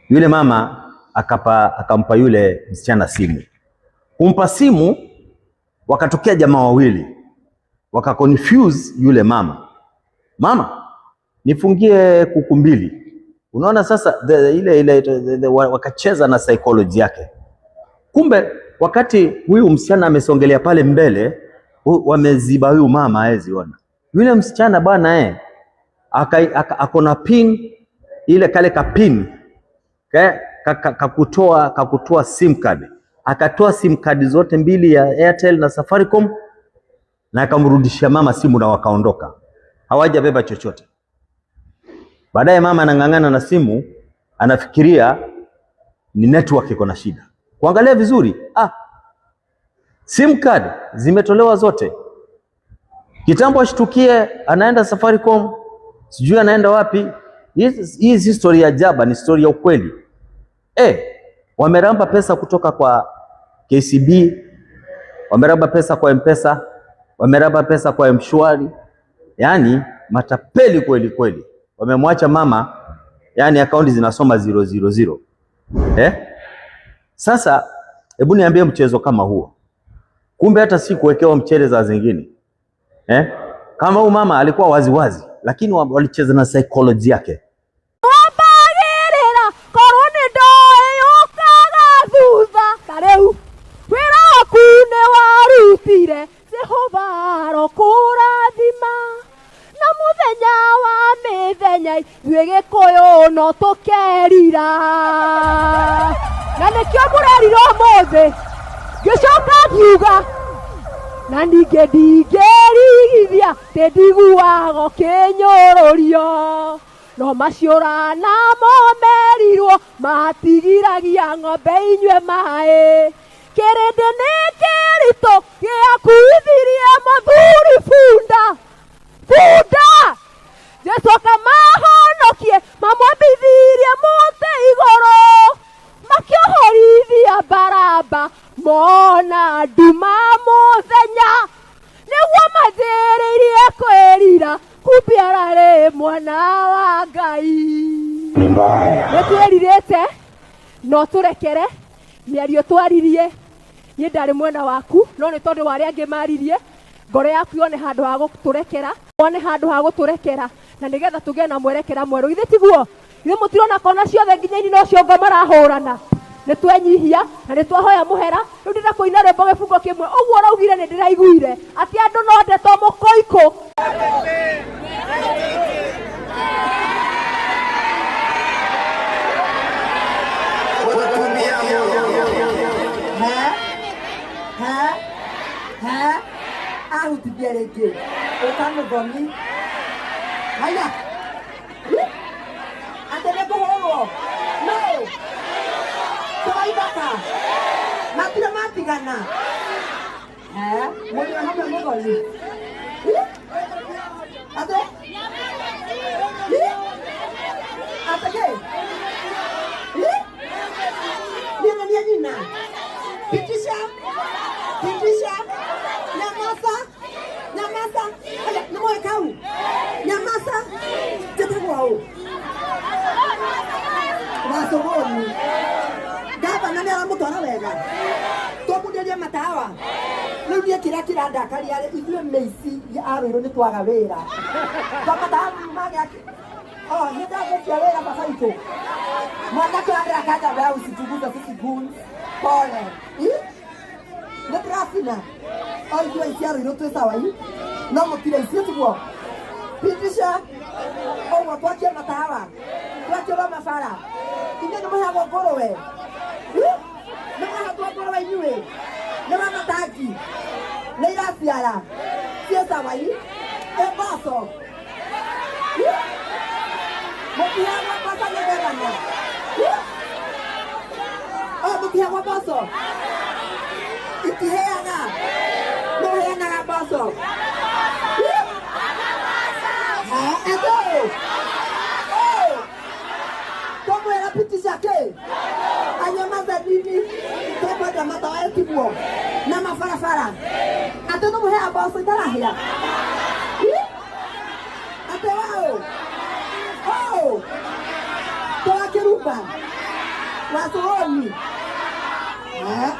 Yule mama akampa yule msichana simu. Kumpa simu, wakatokea jamaa wawili waka confuse yule mama. Mama, nifungie kuku 2. Unaona sasa wakacheza na psychology yake. Kumbe wakati huyu msichana amesongelea pale mbele, wameziba huyu mama haezi ona. Yule msichana bwana akona pin ile kale ka pin kakutoa sim card. Akatoa sim card zote 2 ya Airtel na Safaricom na akamrudishia mama simu na wakaondoka. Hawajabeba chochote. Baadaye mama anang'ang'ana na simu, anafikiria ni network iko na shida. Kuangalia vizuri, sim card zimetolewa zote. Kitambo ashtukie, anaenda Safaricom, sijui anaenda wapi. Hii si story ya jaba, ni story ya ukweli. Wameramba pesa kutoka kwa KCB, wameramba pesa kwa M-Pesa, wameramba pesa kwa M-Shwari. Yani matapeli kweli kweli. Wamemwacha mama, yani akaunti zinasoma 000. Sasa hebu niambie mchezo kama huo. Kumbe hata si kuwekewa mchele za zingine. Kama huyu mama alikuwa wazi wazi, lakini walicheza na psychology yake. No tũkerira na nĩkĩo mũrerirwo ũmũthĩ ngĩcoka ngiuga na ningĩ ndingĩrigithia tĩ ndiguago kĩnyũrũrio no maciũra namo merirwo matigiragia ng'ombe inyue maĩ kĩrĩndĩ nĩ kĩritũ gĩakuithirie mũthuri bunda bunda Jesu akamahonokie mamwambithirie mũtĩ igũrũ makĩohorithia Baraba mona nduma mũthenya nĩguo manjĩrĩirie kwĩrira kumbe ararĩ mwana wa Ngai. Nĩtwĩrirĩte no tũrekere mĩario twaririe niĩ ndarĩ mwena waku no nĩ tondũ wa arĩa angĩ maririe ngoro yaku yone handũ ha gũtũrekera wone handũ ha gũtũrekera na nĩgetha tũgĩe na mwerekera mwerũ. Githĩ tiguo? Githĩ mũtirona kona ciothe nginya ini no ciongo marahũrana? Nĩ twenyihia na nĩ twahoya mũhera. Rĩu ndĩrenda kũina rwĩmbo gĩbungo kĩmwe ũguo ũraugire nĩ ndĩraiguire atĩ andũ no ndeto mũkũikũ. Ahutithia rĩngĩ. Ũka Mũthoni. Haya. Atĩ nĩ kũhũrwo. No. Tũraithaka. Matirĩ matigana. Eh, mũrĩ hamwe Mũthoni. Atĩ? Atĩ kĩ? Niĩ nĩ niĩ nyina. Pitisha. Pitisha. Nyamasa. Nyamasa. Aya, nĩ moĩ kau? Nyamasa. Njĩtagwo ũ? Wacũgũri. Gavana nĩ aramũtwara wega. Tũmunderie matawa. Rĩu niĩ kĩrĩa kĩrandakaria rĩ, ithuĩ mĩici a Rũirũ nĩ twaga wĩra. To matawa magĩa Oh, nĩ ndathũkia wĩra baba itũ. Mwanake wa kanja wewe usituguze sisi goons. Pole. Ih? Nĩ ndĩracina. O ithuĩ aici a Rũirũ twĩ sawa i. No mũtirĩ aici tiguo. Pitisha. Ũguo twakie matawa. Twakĩrwo mabara. Inyuĩ nĩ mũheagwo ngũrũwe. Ih? Nĩ mũheagwo ngũrũwe inyuĩ. Nĩ wa matangi. Nĩ iraciara. Ciĩ sawa i. Ĩ mboco. Mũtiheagwo mboco nĩ gavana. Oh, mũtiheagwo mboco. Itiheaga. Mũheanaga mboco. Ha, endo. Oh. Tũmwĩra pitisha kĩ? Anyamaze nini? Tũkwenda matawa ĩtiguo na mabarabara. Atĩ tũmũheaga mboco itarahĩa. Atĩ waũ? Oh. Tũgakĩrumba. Wacũgũri. Eh.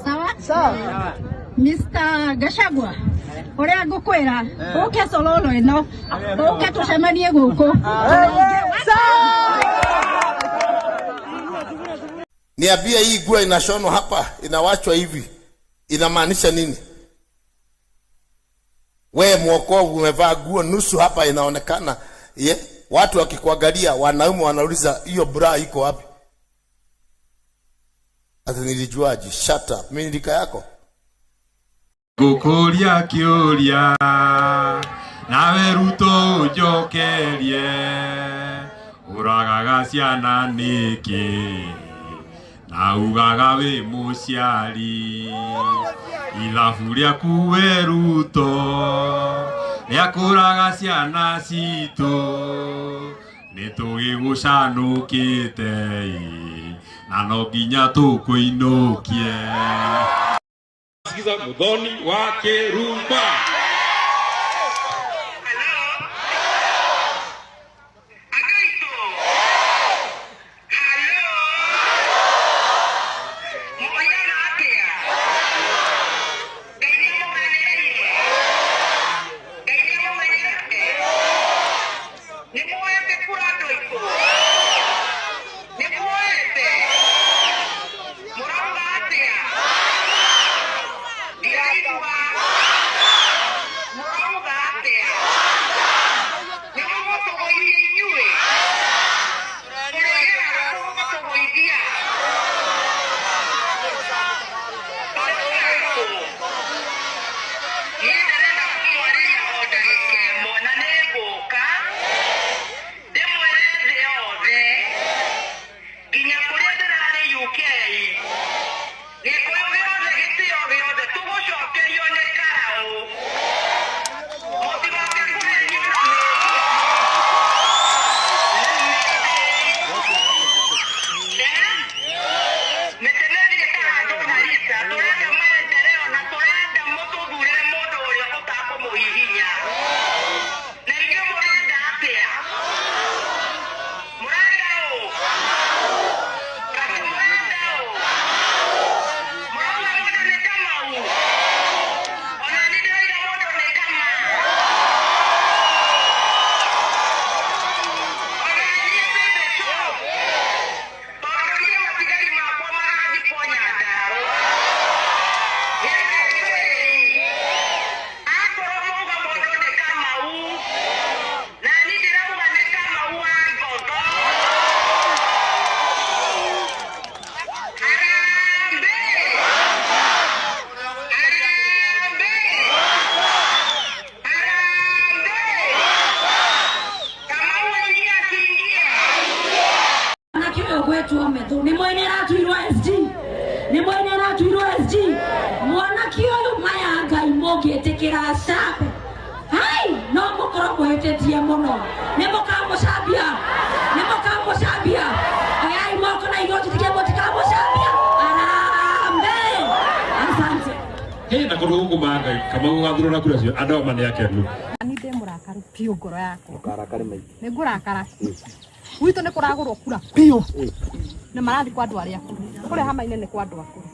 Sawa? Sawa. Mr. Gachagua, uria ngukwira uke Sololo ino uke tucemanie guku. Niambie, hii nguo inashonwa hapa inawachwa hivi inamaanisha nini? We mwokovu umevaa nguo nusu hapa inaonekana ye, watu wakikuangalia wanaume wanauliza hiyo bra iko wapi? Ati nilijuaje? Shut up. Mimi nilika yako. Ngũkũria kĩũria nawe Ruto ũnjokerie ũragaga ciana nĩkĩ na ugaga wĩ mũciari ithabu rĩaku we Ruto rĩakũraga ciana citũ nĩ tũgĩgũcanũkĩte na no nginya tũkũinũkie. Sikiza Muthoni wa Kirumba. Hĩ na kũndũ gũkũ mangai Kamau gathurwo na kura cio andũ aya nĩ akenu. Ni ndĩ mũrakaru biũ ngoro yakwa. Ndũkarakare maitũ. Nĩ ngũrakara. Gwitũ nĩ kũragũrwo kura biũ. Na marathiĩ kwa andũ arĩa akũrũ. Kũrĩa hama-inĩ nĩ kwa andũ akũrũ.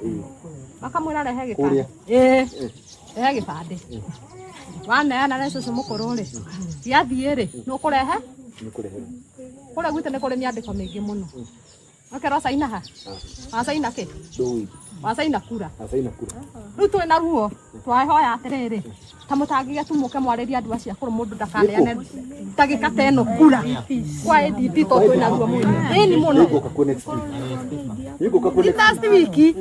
Makamwĩra rehe gĩbandĩ. Kũrĩa? Ĩĩ. Rehe gĩbandĩ. Waneana nĩ cũcũ mũkũrũ rĩ, gĩathiĩ rĩ, nĩ ũkũrehe? Nĩ kũrehe. Kũrĩa gwitũ nĩ kũrĩ mĩandĩko mĩingĩ mũno. Ũkerwo caina ha? Wacaina kĩ? Ndũĩ. Wacaina kura. Acaina kura. Rĩu twĩ na ruo twahoya atĩrĩrĩ ta mũtangĩge tu mũke mwarĩrie andũ acio akũrũ mũndũ ndakaneane ndagĩka ta ĩno kura kwa ADD tondũ twĩ na ruo mũno ĩni mũno Nĩngũka kuo next week. Nĩngũka kuo Ti next last week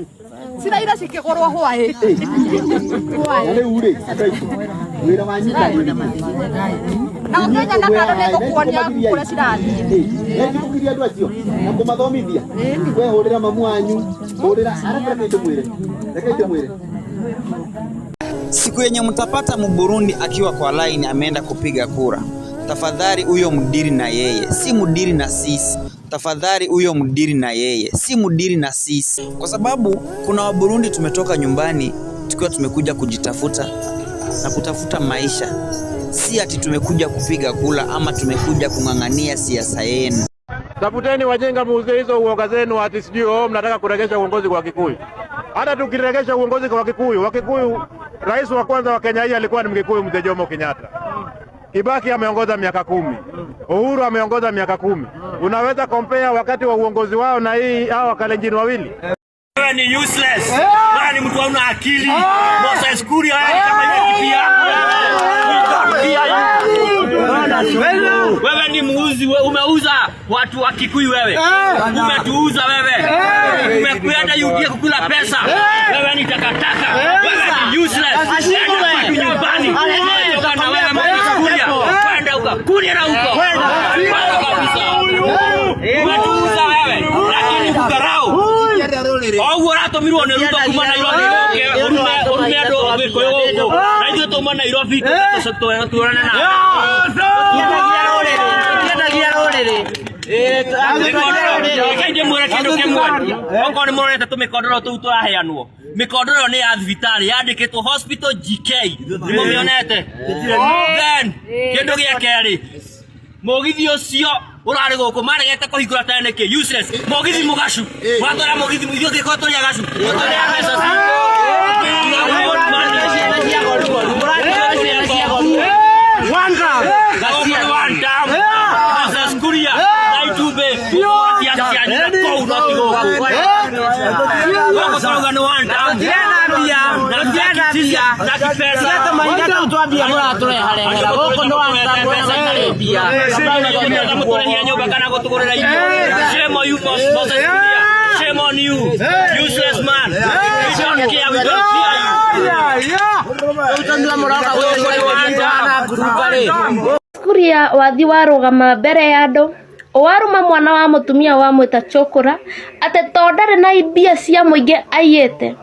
ciraira cikĩgũrwo hwaĩ Na hwaĩ rĩu rĩ, andũ aitũ, wĩra wanyu na ũkĩnya na kando nĩngũkuonia kũrĩa cirathiĩ. Nĩngũkiria andũ acio na kũmathomithia. We hũrĩra mamu wanyu, hũrĩra arabu reke ndĩmwĩre. Reke ndĩmwĩre. Siku yenye mtapata Mburundi akiwa kwa line ameenda kupiga kura, tafadhali huyo mdiri na yeye, si mdiri na sisi. Tafadhali huyo mdiri na yeye, si mdiri na sisi, kwa sababu kuna Waburundi tumetoka nyumbani tukiwa tumekuja kujitafuta na kutafuta maisha, si ati tumekuja kupiga kura ama tumekuja kung'ang'ania siasa yenu. Tafuteni wajinga muuze hizo uoga zenu ati sijui oh, mnataka kuregesha uongozi kwa Kikuyu. Hata tukiregesha uongozi kwa Kikuyu, Wakikuyu, rais wa kwanza wa Kenya hii alikuwa ni Mkikuyu, mzee Jomo Kenyatta. Kibaki ameongoza miaka 10, Uhuru ameongoza miaka 10. Unaweza compare wakati wa uongozi wao na hii hao Wakalenjin wawili? Wewe ni useless. Wewe ni mtu hauna akili. Moses Kuria wewe ni kama ile kipi yako. We don't fear you. Wewe ni muuzi, we umeuza watu wa Kikuyu wewe. Umetuuza wewe. Umekwenda UDA kukula pesa. Wewe ni takataka. Wewe ni useless. Enda kwetu nyumbani. Toka na wewe Moses Kuria. Kwenda huko. Kuria na huko. Kwenda kabisa. Umetuuza wewe. Lakini kudharau. Oguo ũratũmirwo nĩ Ruto kuma Nairobi ũke ũrume ũrume andũ Gĩkũyũ gũkũ na ithuĩ tuma Nairobi tuonane na Reke ndĩmwĩre kĩndũ kĩmwe okorwo nĩ mũrorete tũmĩkondoro tũu tũraheanwo mĩkondoro ĩyo nĩ ya thibitarĩ yandĩkĩtwo hospital GK nĩ mũmĩonete then kĩndũ gĩa kerĩ mũgithi ũcio ũrarĩ gũkũ maregete kũhingũra tene nĩkĩ useless mũgithi mũgacu watwara mũgithi ithuĩ tũgĩkorwo tũrĩ agacu tũrĩa mbeca Shame on you, Moses Kuria. Shame on you, useless man. We don't care, we don't fear you. Kuria wathi warũgama mbere ya andũ warũma mwana wa mũtumia wamwĩta chokora atĩ to ndarĩ na mbia cia mũingĩ aiyĩte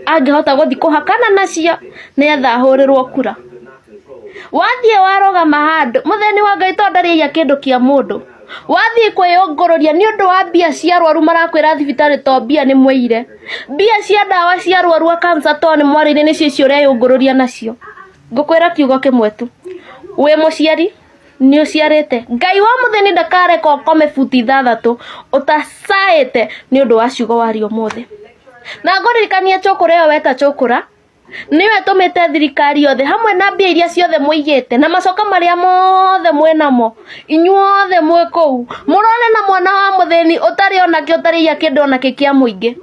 angĩhota gũthiĩ kũhakana nacio nĩetha ahũrĩrwo kura wathiĩ warũgama handũ mũtheni wa Ngai to ndarĩ aiya kĩndũ kĩa mũndũ wathiĩ kwĩyũngũrũria nĩ ũndũ wa mbia cia arwaru marakwĩra thibitarĩ to mbia nĩ mwaire mbia cia ndawa cia arwaru a kansa to nĩ mwarĩire nĩcio icio ũreyũngũrũria nacio ngũkwĩra kiugo kĩmwe tu wĩ mũciari nĩ ũciarĩte Ngai wa mũthĩni ndakareka ũkome buti 6 ũtacaĩte nĩ ũndũ wa ciugo waria ũmũthĩ na ngũririkania chokora ĩyo weta chokora nĩwe tũmĩte thirikari yothe hamwe na mbia iria ciothe mũigĩte na macoka marĩa mothe mwĩnamo inyuothe mwĩ kũu mũrore na mwana wa mũthĩni ũtarĩ onake ũtarĩ aiya kĩndũ onakĩ kĩa mũingĩ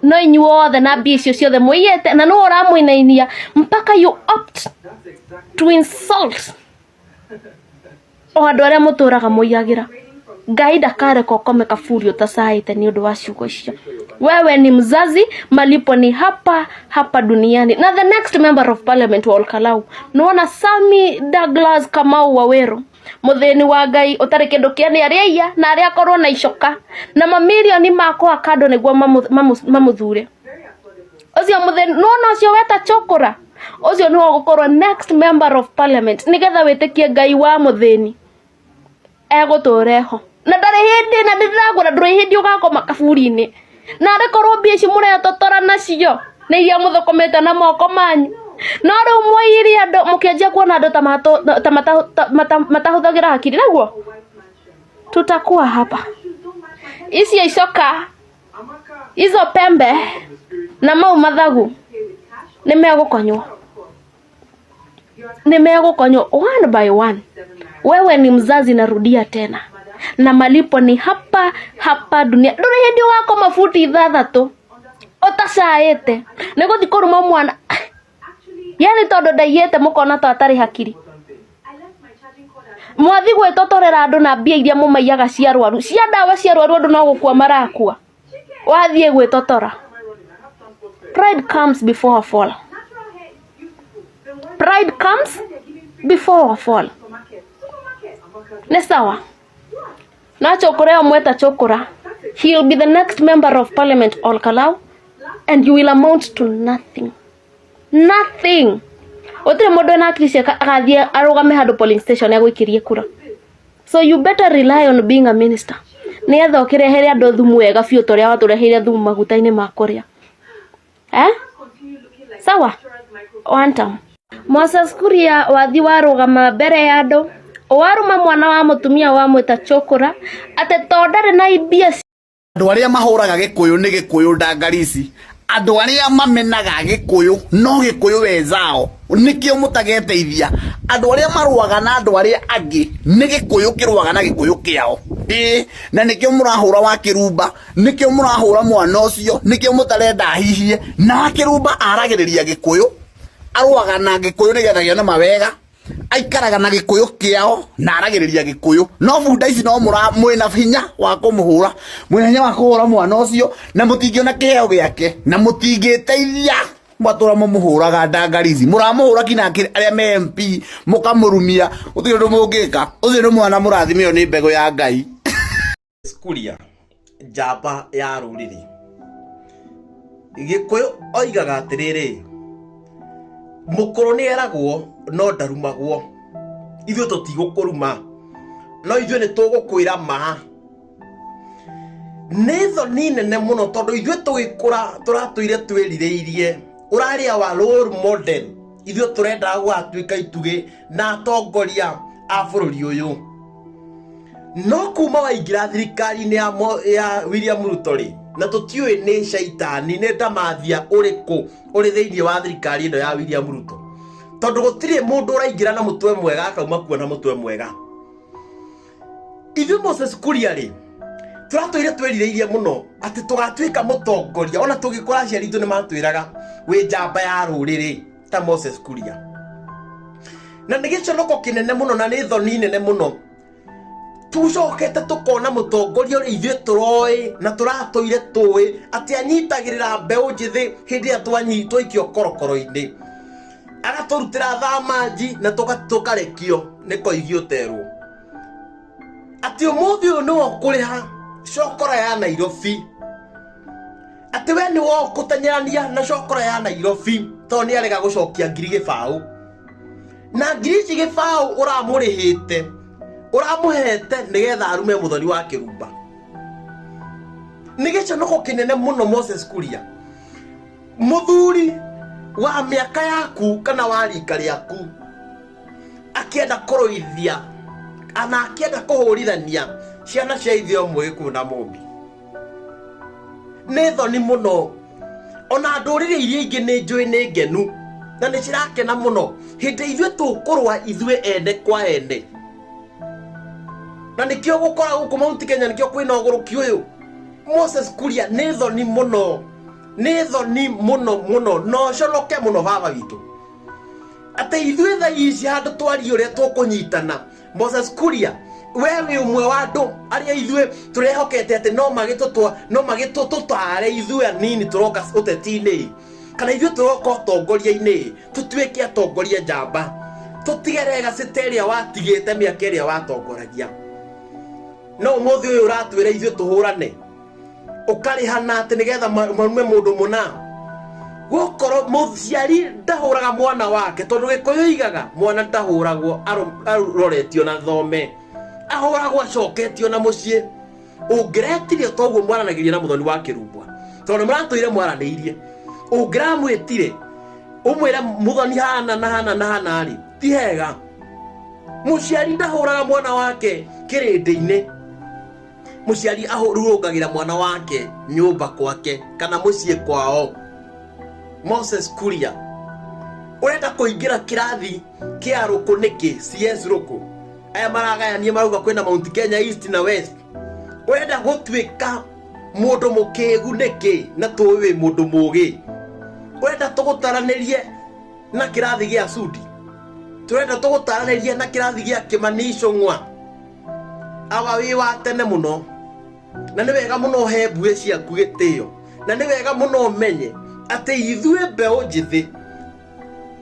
no inyuothe na mbia icio ciothe mũiyĩte na nĩwe ũramũinainia mpaka you opt to insult o andũ arĩa mũtũraga mũiyagĩra Ngai ndakareka ũkome kaburi ũtacaĩte nĩ ũndũ wa ciugo icio. Wewe ni mzazi, malipo ni hapa hapa duniani. Na the next member of parliament wa Olkalau nĩwona Sami Douglas Kamau Waweru mũthĩni wa Ngai ũtarĩ kĩndũ kĩa nĩ arĩa aiya na arĩa akorwo na icoka na mamirioni makwa kando nĩguo mamũthure ũcio mũthĩni nĩwona ũcio weta chokora ũcio nĩwe ũgũkorwo next member of parliament nĩgetha wĩtĩkie Ngai wa mũthĩni egũtũra eho na ndarĩ hĩndĩ na ndĩragwĩra ndũrĩ hĩndĩ ũgakoma kaburi-inĩ na arĩ korwo mbia ici mũretotora nacio Nĩ iria mũthũkũmĩte na moko manyu. No rĩu mwairie andũ mũkĩanjia kuona andũ ta mato- ta mata- ta- mata- matahũthagĩra hakiri naguo tutakuwa hapa. Icio icoka izo pembe na mau mathagu nĩ megũkonywo, nĩ megũkonywo one by one. Wewe ni mzazi, narudia tena, na malipo ni hapa hapa dunia. Ndũrĩ hĩndĩ ũgakoma buti 6 ũtacaĩte nĩ gũthiĩ kũruma mwana, yani tondũ ndaiyĩte mũkona ta atarĩ hakiri. Mwathi gwĩtotorera andũ na mbia iria mũmaiyaga cia arwaru, cia ndawa cia arwaru, andũ no gũkua marakua, wathiĩ gwĩtotora. Pride comes before a fall. Pride comes before a fall. Nĩ sawa na Chokora ĩyo mweta Chokora, he will be the next member of parliament Ol Kalou, and you will amount to nothing, nothing. Gũtirĩ mũndũ wĩna hakiri ciake agathiĩ arũgame handũ polling station agũikĩrie kura. So you better rely on being a minister nĩgetha ũkĩrehere andũ thumu wega biũ ta ũrĩa watũreheire thumu maguta-inĩ ma kũrĩa, eh? Sawa, one time. Moses Kuria wathi warũgama mbere ya andũ warũma mwana wa mũtumia wamwĩta Chokora atĩ to ndarĩ na mbia. Andũ arĩa mahũraga gĩkũyũ nĩ gĩkũyũ ndangarici, andũ arĩa mamenaga gĩkũyũ no gĩkũyũ wenzao, nĩkĩo mũtageteithia. Andũ arĩa marũaga na andũ arĩa angĩ nĩ gĩkũyũ kĩrũaga na gĩkũyũ kĩao, ĩĩ, na nĩkĩo mũrahũra wa kĩrumba, nĩkĩo mũrahũra mwana ũcio, nĩkĩo mũtarenda ahihie. Na wa kĩrumba aragĩrĩria gĩkũyũ, arũaga na gĩkũyũ nĩgetha gĩone mawega, aikaraga na gĩkũyũ kĩao na aragĩrĩria gĩkũyũ. No bunda ici no mũra mwĩna hinya wa kũmũhũra, mwĩna hinya wa kũhũra mwana ũcio, na mũtingĩona kĩheo gĩake na mũtingĩteithia. Mwatũra mũmũhũraga ndangarici, mũramũhũra kinya arĩa me MP mũkamũrumia, gũtirĩ ũndũ mũngĩka. Ũcio nĩ mwana mũrathime, ĩyo nĩ mbegũ ya Ngai. Kuria njamba ya rũrĩrĩ Gĩkũyũ oigaga atĩrĩrĩ, mũkũrũ nĩ eragwo no ndarumagwo. Ithuĩ tũtigũkũruma, no ithuĩ nĩ tũgũkwĩra ma. Nĩ thoni nene mũno tondũ ithuĩ tũgĩkũra tũratũire twĩrirĩirie ũrarĩa wa role model, ithuĩ tũrendaga gũgatuĩka itugĩ na atongoria a bũrũri ũyũ. No kuma waingĩra thirikari-inĩ ya William Ruto rĩ, na tũtiũĩ nĩ caitani nĩ ndamathia ũrĩkũ ũrĩ thĩinĩ wa thirikari ĩno ya William Ruto, tondũ gũtirĩ mũndũ ũraingĩra na mũtwe mwega akauma kuo na mũtwe mwega. Ithuĩ Moses Kuria rĩ, tũratũire twĩrirĩirie mũno atĩ tũgatuĩka mũtongoria. Ona tũgĩkũra aciari itũ nĩ matwĩraga wĩ njamba ya rũrĩrĩ ta Moses Kuria, na nĩ gĩconoko kĩnene mũno na nĩ thoni nene mũno tucokete tukona mũtongoria ũrĩa ithuĩ tũroĩ na tũratũire tũĩ atĩ anyitagĩrĩra mbeũ njĩthĩ hĩndĩ ĩrĩa twaikio korokoro-inĩ, agatũrutĩra thamanji na tũkarekio nĩ koigi ũterwo, atĩ ũmũthĩ ũyũ nĩwe ũkũrĩha cokora ya Nairobi, atĩ we nĩwe ũkũteng'erania na cokora ya Nairobi tondũ nĩ arega gũcokia 0,000, na ngiri ici gĩbaũ ũramũrĩhĩte, ũramũhete nĩgetha arume mũthoni wa kĩrumba. Nĩ gĩconoko kĩnene mũno Moses Kuria, mũthuri wa mĩaka yaku kana wa rika rĩaku, akĩenda kũrũithia ana akĩenda kũhũrithania ciana cia ithe ũmwe Gĩkũyũ na Mũmbi. Nĩ thoni mũno. Ona ndũrĩrĩ iria ingĩ nĩ njũĩ nĩ ngenu na nĩ cirakena mũno hĩndĩ ithuĩ tũkũrũa ithuĩ ene kwa ene, na nĩkĩo gũkora gũkũ Mount Kenya nĩkĩo kwĩna ũgũrũki ũyũ. Moses Kuria, nĩ thoni mũno, nĩ thoni mũno mũno, na ũconoke mũno baba witũ, atĩ ithuĩ thaa ici handũ twarie ũrĩa tũkũnyitana. Moses Kuria, we wĩ ũmwe wa andũ arĩa ithuĩ tũrehokete atĩ no magĩtũtwa no magĩtũtũtare ithuĩ anini tũroka ũteti-inĩ kana ithuĩ tũroka ũtongoria-inĩ, tũtuĩke atongoria njamba, tũtige legacy ta ĩrĩa watigĩte mĩaka ĩrĩa watongoragia. No ũmũthĩ ũyũ ũratwĩra ithuĩ tũhũrane, ũkarĩhana atĩ nĩgetha marume mũndũ mũna. Gũkorwo mũciari ndahũraga mwana wake, tondũ Gĩkũyũ igaga mwana ndahũragwo aroretio na thome, ahũragwo acoketio na mũciĩ. Ũngĩretirie toguo mwaranagĩria na mũthoni wa kĩrumbwa, tondũ nĩ mũratũire mwaranĩirie. Ũngĩramwĩtire ũmwĩre Muthoni hana na hana na hana rĩ, ti hega. Mũciari ndahũraga mwana wake kĩrĩndĩ-inĩ. Mũciari ahurũngagĩra mwana wake nyũmba kwake kana mũciĩ kwao. Moses Kuria, ũrenda kũingĩra kĩrathi kĩa rũkũ nĩkĩ? CS rũkũ aya maragayania marauga kwĩna Mount Kenya East na West. Ũrenda gũtuĩka mũndũ mũkĩgu nĩkĩ na tũĩ wĩ mũndũ mũgĩ? Ũrenda tũgũtaranĩrie na kĩrathi gĩa Sudi? Tũrenda tũgũtaranĩrie na kĩrathi gĩa Kĩmani Ichung'wa? Awa wĩ wa tene mũno, na nĩ wega mũno ũhe mbuĩ ciaku gĩtĩo, na nĩ wega mũno ũmenye atĩ ithuĩ mbeũ njĩthĩ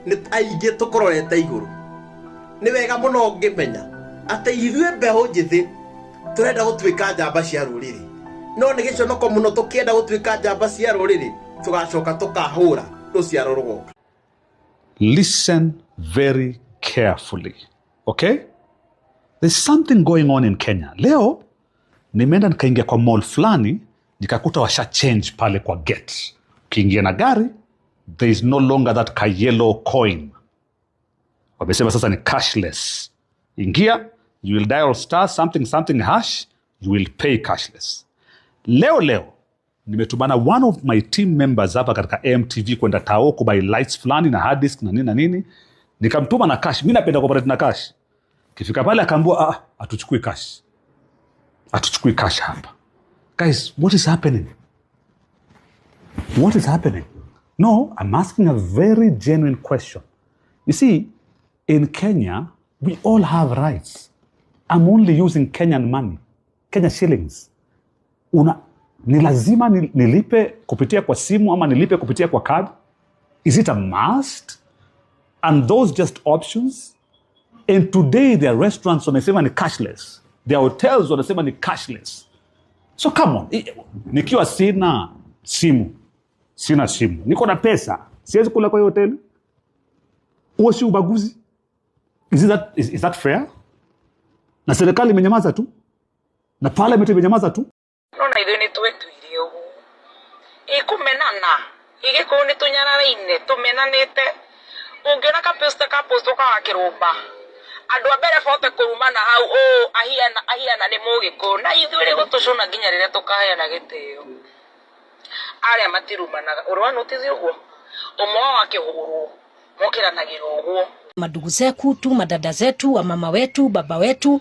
nĩ aingĩ tũkũrorete igũrũ. Nĩ wega mũno ũngĩmenya atĩ ithuĩ mbeũ njĩthĩ tũrenda gũtuĩka njamba cia rũrĩrĩ, no nĩ gĩconoko mũno tũkĩenda gũtuĩka njamba cia rũrĩrĩ tũgacoka tũkahũra rũciaro rũgoka. Listen very carefully, okay? There's something going on in Kenya. Leo nimeenda nikaingia kwa mall fulani, nikakuta washa change pale kwa gate. Ukiingia na gari, there is no longer that ka yellow coin. Wamesema sasa ni cashless. Ingia, you will dial star something something hash, you will pay cashless. Leo leo nimetumana one of my team members hapa katika AMTV kwenda Tao kubuy lights fulani na hard disk na nini na nini. Nikamtuma na cash. Mimi napenda kuoperate na cash. Kifika pale akaambiwa, hatuchukui cash. Hatuchukui cash hapa. Guys, what is happening? What is happening? No, I'm asking a very genuine question. You see, in Kenya, we all have rights. I'm only using Kenyan money, Kenya shillings. Ni lazima nilipe kupitia kwa simu ama nilipe kupitia kwa card? Is it a must? And those just options? And today there are restaurants wanasema ni cashless. There are hotels wanasema ni cashless. So come on. Nikiwa sina simu, sina simu, niko na pesa, siwezi kula kwa hiyo hoteli. Huo si ubaguzi? Is that fair? Na serikali imenyamaza tu, na parliament imenyamaza tu. No na ithuĩ nĩ twĩtuire ũguo. Ĩkũmenana, Gĩkũyũ nĩ tũnyararaine, tũmenanĩte. Ũngĩona ka poster ka postwo ka Wakĩrũmba, andũ a mbere bote kũrumana hau, ũ, ahiana, ahiana nĩ Mũgĩkũyũ. Na ithuĩ rĩ gũtũcũna nginya rĩrĩa tũkaheana gĩtĩo. Arĩa matirumanaga, ũrĩ wa notice ũguo? Ũmwe wao akĩhũrwo, mokĩranagĩra ũguo. Madugu zetu, madada zetu, wamama wetu, baba wetu,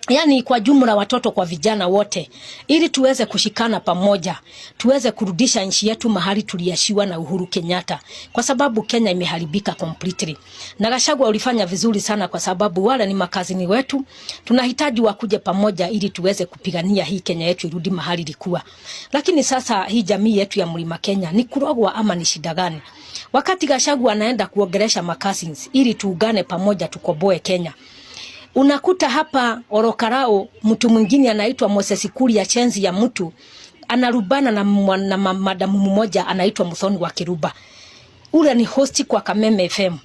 yani kwa jumla watoto kwa vijana wote, ili tuweze kushikana pamoja, tuweze kurudisha nchi yetu mahali tuliashiwa na Uhuru Kenyatta, kwa sababu Kenya imeharibika completely. Na Gachagua ulifanya vizuri sana, kwa sababu wale ni makazini wetu, tunahitaji wakuje pamoja ili tuweze kupigania hii Kenya yetu irudi mahali ilikuwa. Lakini sasa hii jamii yetu ya Mlima Kenya ni kurogwa ama ni shida gani? Wakati Gachagua anaenda kuongelesha makazins ili tuungane pamoja tukoboe Kenya, unakuta hapa Orokarao mtu mwingine anaitwa Moses Kuria, chenzi ya mtu anarubana na madamu mmoja anaitwa Muthoni wa Kiruba. Ule ni hosti kwa Kameme FM.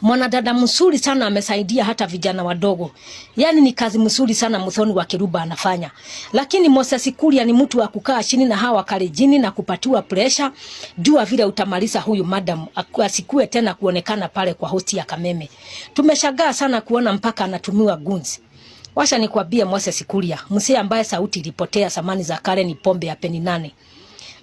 Mwanadada mzuri sana, amesaidia hata vijana wadogo. Yani ni kazi mzuri sana Muthoni wa Kiruba anafanya. Lakini Moses Kuria ni mtu wa kukaa chini na hawa Kalenjin na kupatiwa pressure, jua vile utamaliza huyu madam asikue tena kuonekana pale kwa hosti ya Kameme. Tumeshangaa sana kuona mpaka anatumiwa guns. Washa nikwambie Moses Kuria, msee ambaye sauti ilipotea zamani za kale ni pombe ya peni 8.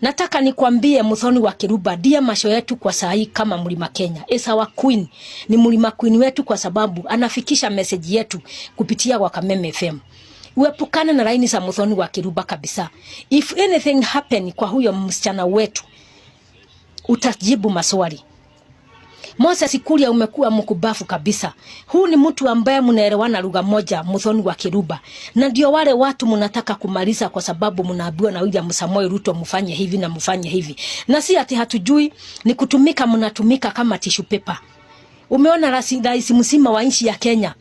Nataka nikwambie Muthoni wa Kiruba ndiye macho yetu kwa saa hii kama Mlima Kenya. Is our queen. Ni Mlima Queen wetu kwa sababu anafikisha message yetu kupitia kwa Kameme FM. Uepukane na laini za Muthoni wa Kiruba kabisa. If anything happen kwa huyo msichana wetu, utajibu maswali. Moses Kuria umekuwa mkubafu kabisa. Huu ni mtu ambaye mnaelewana lugha moja, Muthoni wa Kiruba. Na ndio wale watu mnataka kumaliza kwa sababu mnaambiwa na William Samoei Ruto mfanye hivi na mfanye hivi. Na si ati hatujui, ni kutumika mnatumika kama tissue paper. Umeona rais mzima wa nchi ya Kenya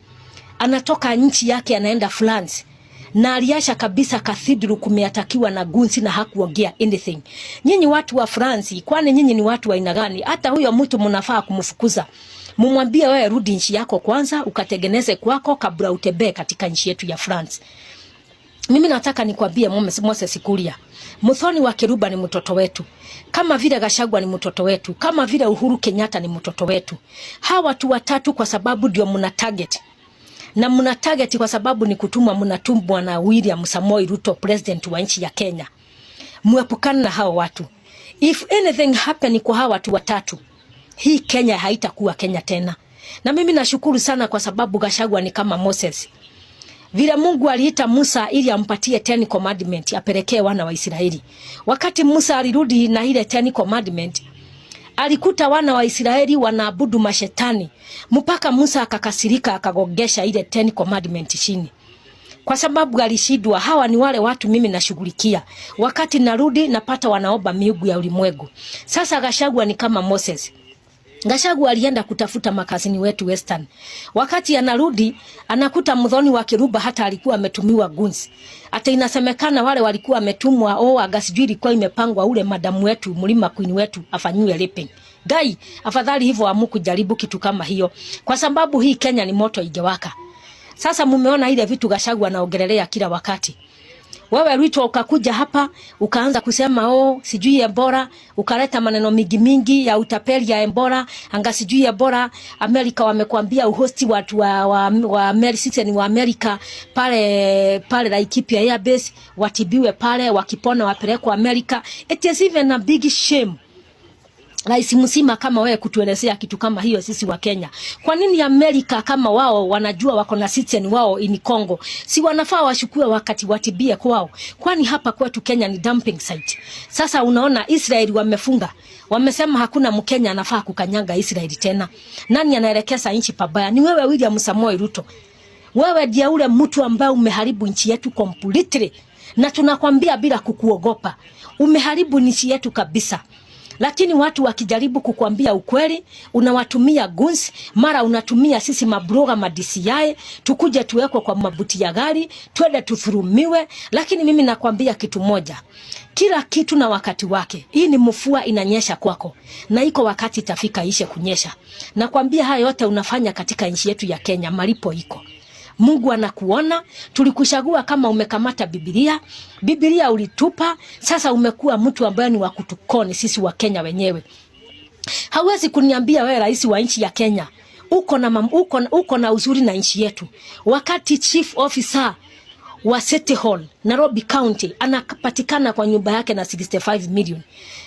anatoka nchi yake anaenda France. Na aliasha kabisa cathedral kumeatakiwa na gunsi na hakuongea anything. Nyinyi watu wa France, kwani nyinyi ni watu wa aina gani? Hata huyo mtu mnafaa kumfukuza. Mumwambie wewe rudi nchi yako kwanza, ukatengeneze kwako kabla utembee katika nchi yetu ya France. Mimi nataka nikwambie Moses Kuria, Muthoni wa Kiruba ni mtoto wetu, kama vile Gachagua ni mtoto wetu, kama vile Uhuru Kenyatta ni mtoto wetu. Hawa watu watatu kwa sababu ndio mna target na mna target kwa sababu ni kutumwa, mnatumwa na William Samoei Ruto, president wa nchi ya Kenya. Muepukane na hao watu. If anything happen kwa hawa watu watatu, hii Kenya haitakuwa Kenya tena. Na mimi nashukuru sana kwa sababu Gachagua ni kama Moses. Vile Mungu aliita Musa ili ampatie Ten Commandment apelekee wana wa Israeli. Wakati Musa alirudi na ile Ten Commandment, alikuta wana wa Israeli wanaabudu mashetani. Mpaka Musa akakasirika akagogesha ile Ten Commandment chini. Kwa sababu alishindwa, hawa ni wale watu mimi nashughulikia. Wakati narudi napata wanaomba miungu ya ulimwengu. Sasa Gachagua ni kama Moses. Gachagua alienda kutafuta makazini wetu Western. Wakati anarudi anakuta Muthoni wa Kiruba hata alikuwa ametumiwa guns. Hata inasemekana wale walikuwa wametumwa, oh, aga sijui ilikuwa imepangwa ule madamu wetu Mlima Queen wetu afanyiwe raping. Gai, afadhali hivyo hamukujaribu kitu kama hiyo. Kwa sababu hii Kenya ni moto ingewaka. Sasa mumeona ile vitu Gachagua anaongelelea kila wakati. Wewe Ruto ukakuja hapa ukaanza kusema oh, sijui Ebola, ukaleta maneno mingi mingi ya utapeli ya Ebola, anga sijui Ebola, Amerika wamekwambia uhosti watu wa citizen wa Amerika pale pale Laikipia Air Base watibiwe pale, wakipona wapelekwe Amerika. It is even a big shame. Rais mzima kama wewe kutuelezea kitu kama hiyo sisi wa Kenya. Kwa nini Amerika kama wao wanajua wako na citizen wao in Congo, si wanafaa washukue wakati watibie kwao? Kwani hapa kwetu Kenya ni dumping site. Sasa unaona Israeli wamefunga. Wamesema hakuna Mkenya anafaa kukanyaga Israeli tena. Nani anaelekeza nchi pabaya? Ni wewe William Samoei Ruto. Wewe ndiye ule mtu ambaye umeharibu nchi yetu completely. Na tunakwambia bila kukuogopa. Umeharibu nchi yetu kabisa. Lakini watu wakijaribu kukwambia ukweli, unawatumia guns, mara unatumia sisi mabloga ma DCI, tukuje tuwekwe kwa mabuti ya gari, twende tuthurumiwe. Lakini mimi nakwambia kitu moja, kila kitu na wakati wake. Hii ni mvua inanyesha kwako, na iko wakati itafika ishe kunyesha. Nakwambia haya yote unafanya katika nchi yetu ya Kenya, malipo iko. Mungu anakuona. Tulikuchagua kama umekamata Biblia, Biblia ulitupa, sasa umekuwa mtu ambaye ni wa kutukoni sisi wa Kenya wenyewe. Hauwezi kuniambia wewe rais wa nchi ya Kenya uko na uzuri na nchi yetu, wakati chief officer wa City Hall Nairobi County anapatikana kwa nyumba yake na 65 million,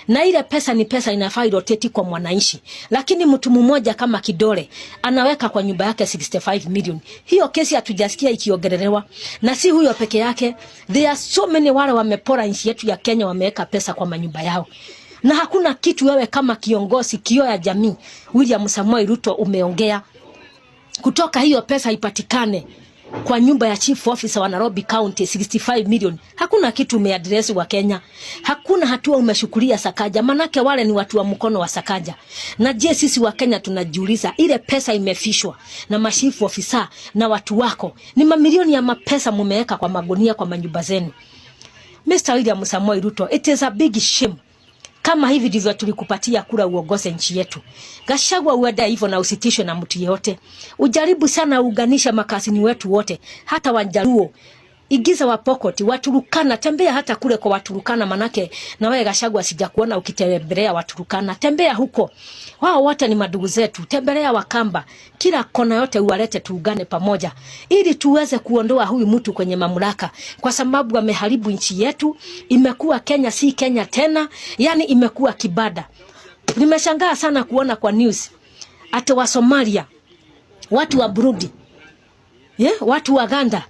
na ile pesa ni pesa inafaa iroteti kwa mwananchi, lakini mtu mmoja kama Kidole anaweka kwa nyumba yake 65 million. Hiyo kesi hatujasikia ikiongelelewa, na si huyo peke yake. There are so many wale wamepora nchi yetu ya Kenya, wameweka pesa kwa manyumba yao na hakuna kitu wewe kama kiongozi kio ya jamii William Samoei Ruto umeongea kutoka hiyo pesa ipatikane kwa nyumba ya chief officer wa Nairobi County 65 million. Hakuna kitu umeaddress wa Kenya. Hakuna hatua umeshukulia Sakaja, manake wale ni watu wa mkono wa Sakaja. Na je, sisi wa Kenya tunajiuliza ile pesa imefishwa na mashifu officer na watu wako, ni mamilioni ya mapesa mumeweka kwa magunia kwa manyumba zenu. Mr. William Samoei Ruto, it is a big shame. Kama hivi ndivyo tulikupatia kura uongoze nchi yetu. Gachagua uende hivyo na usitishwe na mtu yeyote. Ujaribu sana uunganisha makasini wetu wote, hata Wajaluo. Igiza wa Pokot, Waturukana, tembea hata kule kwa Waturukana, manake na wewe Gachagua sijakuona ukitembelea Waturukana. Tembea huko. Wao wote ni madugu zetu. Tembelea Wakamba. Kila kona yote uwalete tuungane pamoja ili tuweze kuondoa huyu mtu kwenye mamlaka, kwa sababu ameharibu nchi yetu. Imekuwa Kenya si Kenya tena, yani imekuwa kibada. Nimeshangaa sana kuona kwa news ati wa Somalia, watu wa Burundi, watu wa Uganda,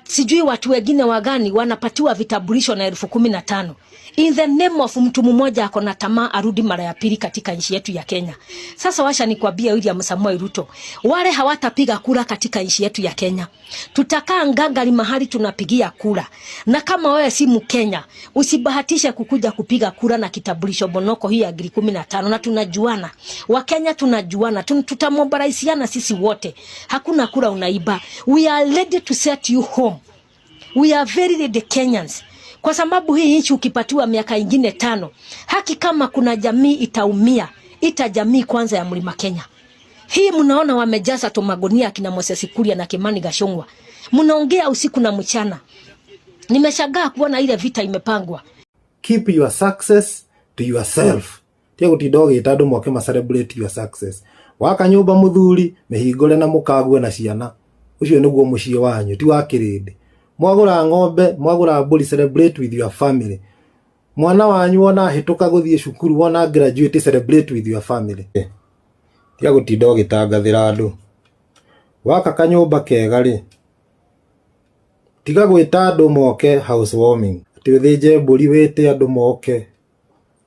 sijui watu wengine wagani wanapatiwa vitambulisho na 15,000. In the name of mtu mmoja ako na tamaa arudi mara ya pili katika nchi yetu ya Kenya. Sasa washa nikwambie William Samoei Ruto, wale hawatapiga kura katika nchi yetu ya Kenya. Tutakaa ngangari mahali tunapigia kura. Na kama wewe si Mkenya, usibahatishe kukuja kupiga kura na kitambulisho bonoko hii ya ngiri 15. Na tunajuana. Wakenya tunajuana, tutamobiliziana sisi wote. Hakuna kura unaiba. We are ready to set you home. We are very ready Kenyans. Kwa sababu hii nchi ukipatiwa miaka ingine 5, haki kama kuna jamii itaumia, ita jamii kwanza ya Mlima Kenya. Hii mnaona wamejaza tumagunia kina Moses Kuria na Kimani Gachagua. Mnaongea usiku na mchana. Nimeshangaa kuona ile vita imepangwa. Keep your success to yourself. Tiga gutinda ũgĩta andũ moke ma celebrate your success. Waka nyũmba mũthuri, mĩhingũre na mũkague na ciana. Ũcio nĩguo mũciĩ wanyu, ti wa kĩrĩndĩ. Mwagũra ng'ombe, mwagũra mbũri, celebrate with your family. Mwana wanyu wona ahĩtũka gũthiĩ cukuru, wona graduate, celebrate with your family. Tiga gũtinda ũgĩtangathĩra andũ. Waka kanyũmba kega rĩ, tiga gwĩta andũ moke house warming. Atĩ ũthĩnje mbũri wĩte andũ moke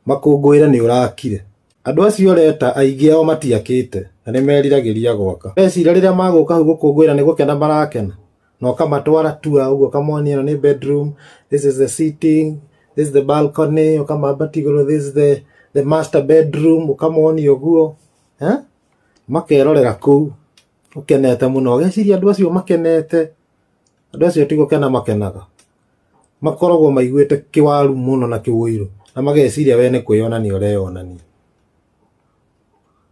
makũngũĩre nĩ ũrakire. Andũ acio ũreta aingĩ ao matiakĩte na nĩ meriragĩria gwaka. Meciria rĩrĩa magũka hau gũkũngũĩra nĩ gũkena marakena, na ũkamatwara tour ũguo ũkamonia ĩno nĩ bedroom, this is the sitting, this is the balcony, ũkamambatia igũrũ, this is the master bedroom, ũkamonia ũguo, eh? Makerorera kũu ũkenete mũno, ũgeciria andũ acio makenete, andũ acio ti gũkena makenaga, makoragwo maiguĩte kĩwaru mũno na kĩũirũ, na mageciria we nĩ kwĩyonania ũreyonania.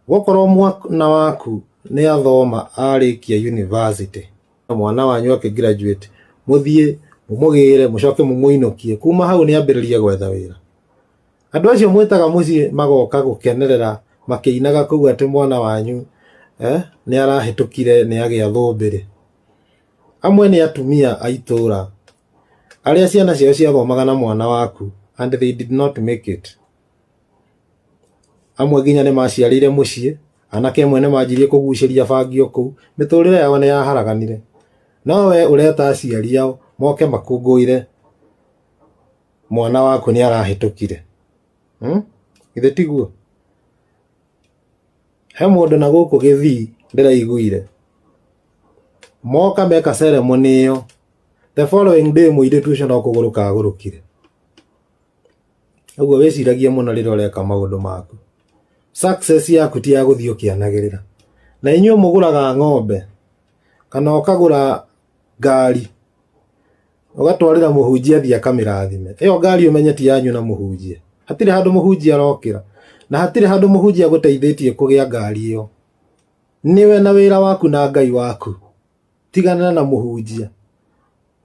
Gwakorwo mwana waku nĩ athoma arĩkia university, mwana wanyu akĩ graduate, mũthiĩ mũmũgĩre mũcoke mũmũinũkie, kuma hau nĩ ambĩrĩrie gwetha wĩra. Andũ acio mwĩtaga mũciĩ magoka gũkenerera makĩinaga kũu atĩ mwana wanyu nĩ arahĩtũkire nĩ agĩa thũmbĩrĩ. Amwe nĩ atumia a itũũra arĩa ciana ciao ciathomaga na mwana waku and they did not make it. Amwe nginya nĩ maciarĩire mũciĩ, anake amwe nĩ manjirie kũgucĩria bangi o kũu, mĩtũrĩre yao nĩ yaharaganire. No we ũreta aciari ao moke makũngũĩre mwana waku nĩ arahĩtũkire. Githĩ tiguo? He mũndũ na gũkũ Gĩthii ndĩraiguire moka meka ceremony ĩyo, the following day mũirĩtu ũcio no kũgũrũka agũrũkire. Ũguo wĩciragie mũno rĩrĩa ũreka maũndũ maku. Success yaku ti ya gũthiĩ ũkĩanagĩrĩra. Na inyuĩ mũgũraga ng'ombe kana ũkagũra ngari ũgatwarĩra mũhunjia athiĩ akamĩrathime. Ĩyo ngari ũmenye ti yanyu na mũhunjia. Hatirĩ handũ mũhunjia arokĩra na hatirĩ handũ mũhunjia agũteithĩtie kũgĩa ngari ĩyo. Nĩwe na wĩra waku na Ngai waku. Tigana na mũhunjia.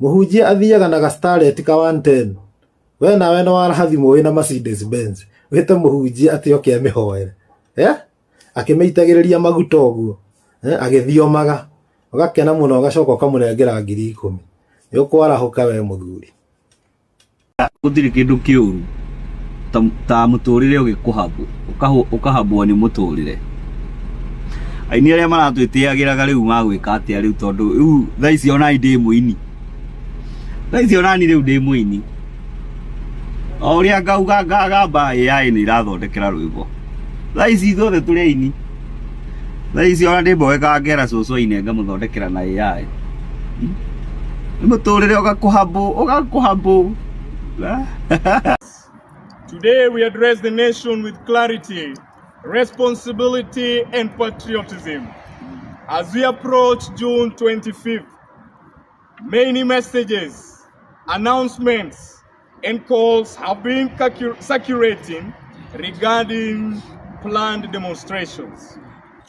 Mũhunjia athiaga na ga Starlet ka 110. We nawe nĩ warathimwo wĩna Mercedes Benz. Wĩte mũhunjia atĩ oke amĩhoere. Akĩmĩitagĩrĩria maguta ũguo. Agĩthiomaga. Ũgakena mũno ũgacoka ũkamũnengera 10,000. Nĩ ũkwarahũka we mũthuri. Gũtirĩ kĩndũ kĩũru ta mũtũrĩre ũgĩkũhabwo, ũkahabwo nĩ mũtũrĩre. Aini arĩa maratwĩtĩagĩraga rĩu magwĩka atĩa rĩu, tondũ rĩu thaa ici ona ndĩ mũini. Thaa ici ona niĩ rĩu ndĩ mũini. O ũrĩa ngauga ngagamba AI nĩ irathondekera rwĩmbo. Thaa ici ithuothe tũrĩ aini. Thaa ici ona ndĩmboekaga ngera cũcũ aine ngamũthondekera na AI. Nĩ mũtũrĩre ũgakũhabũ, ũgakũhabũ. Today we address the nation with clarity, responsibility and patriotism. As we approach June 25th, many messages, announcements, and calls have been circulating regarding planned demonstrations.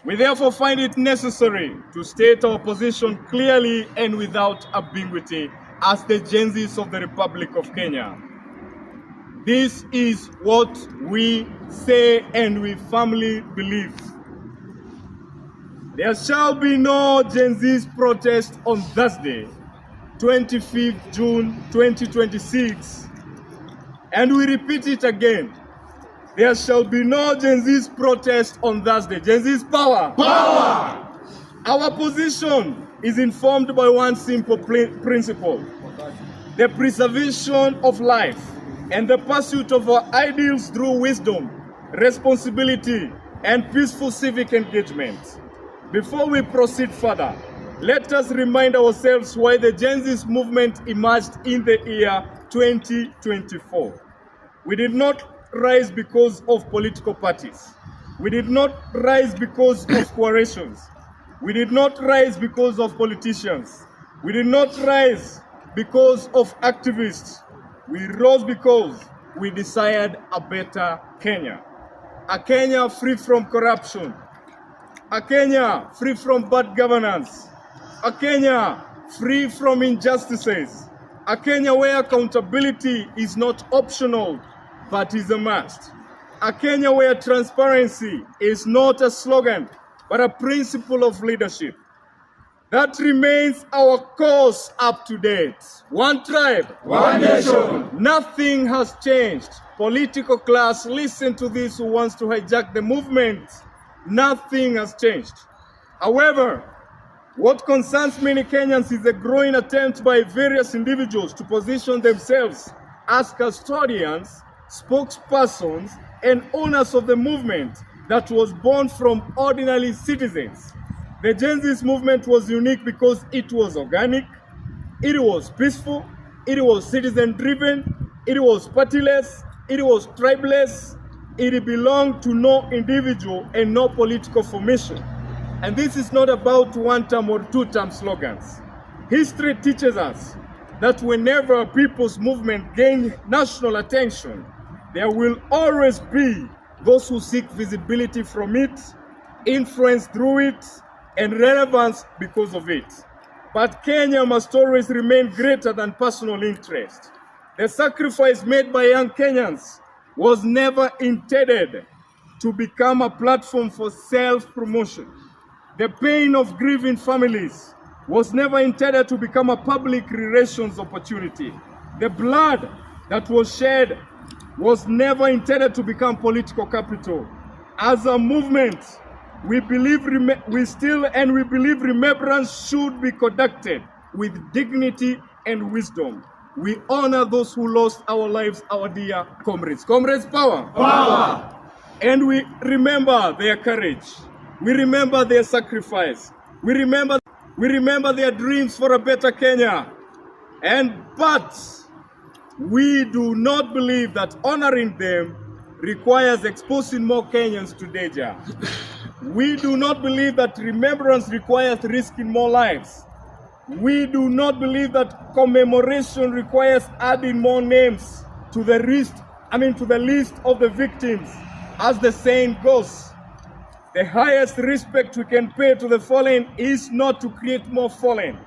We therefore find it necessary to state our position clearly and without ambiguity as the Gen Zs of the Republic of Kenya. This is what we say and we firmly believe. There shall be no Gen Z's protest on Thursday, 25th June 2026. And we repeat it again. There shall be no Gen Z's protest on Thursday. Gen Z's power. Power! Our position is informed by one simple principle: the preservation of life and the pursuit of our ideals through wisdom, responsibility, and peaceful civic engagement. Before we proceed further, let us remind ourselves why the Gen Z's movement emerged in the year 2024. We did not rise because of political parties. We did not rise because of coalitions. We did not rise because of politicians. We did not rise because of activists. We rose because we desired a better Kenya. A Kenya free from corruption. A Kenya free from bad governance. A Kenya free from injustices. A Kenya where accountability is not optional, but is a must. A Kenya where transparency is not a slogan, but a principle of leadership. That remains our course up to date. One tribe, one nation. Nothing has changed. Political class, listen to this who wants to hijack the movement. Nothing has changed. However, what concerns many Kenyans is the growing attempt by various individuals to position themselves as custodians, spokespersons, and owners of the movement that was born from ordinary citizens. The Gen Z's movement was unique because it was organic, it was peaceful, it was citizen driven, it was partyless, it was tribeless, it belonged to no individual and no political formation. And this is not about one term or two term slogans. History teaches us that whenever a people's movement gains national attention, there will always be those who seek visibility from it, influence through it, and relevance because of it. But Kenya must always remain greater than personal interest. The sacrifice made by young Kenyans was never intended to become a platform for self promotion. The pain of grieving families was never intended to become a public relations opportunity. The blood that was shed was never intended to become political capital. As a movement, we believe we still and we believe remembrance should be conducted with dignity and wisdom. We honor those who lost our lives, our dear comrades. Comrades, power. Power. And we remember their courage. We remember their sacrifice. We remember, we remember their dreams for a better Kenya. And but we do not believe that honoring them requires exposing more Kenyans to danger. We do not believe that remembrance requires risking more lives. We do not believe that commemoration requires adding more names to the list, I mean to the list of the victims. As the saying goes, the highest respect we can pay to the fallen is not to create more fallen.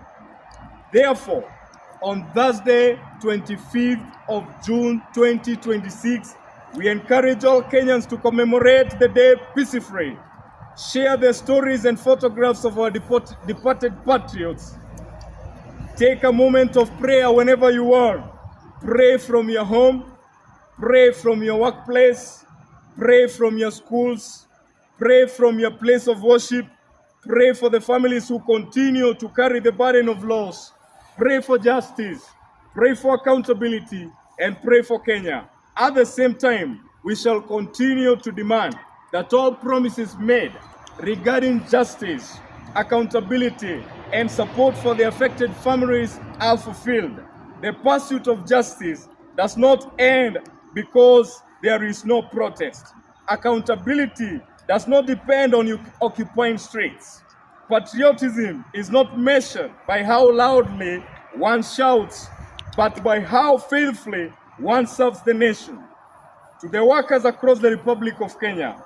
Therefore, on Thursday, 25th of June 2026, we encourage all Kenyans to commemorate the day peacefully, share their stories and photographs of our departed patriots. Take a moment of prayer whenever you are. Pray from your home, pray from your workplace, pray from your schools, pray from your place of worship, pray for the families who continue to carry the burden of loss. Pray for justice, pray for accountability, and pray for Kenya. At the same time, we shall continue to demand that all promises made regarding justice, accountability, and support for the affected families are fulfilled. The pursuit of justice does not end because there is no protest. Accountability does not depend on you occupying streets. Patriotism is not measured by how loudly one shouts, but by how faithfully one serves the nation. To the workers across the Republic of Kenya,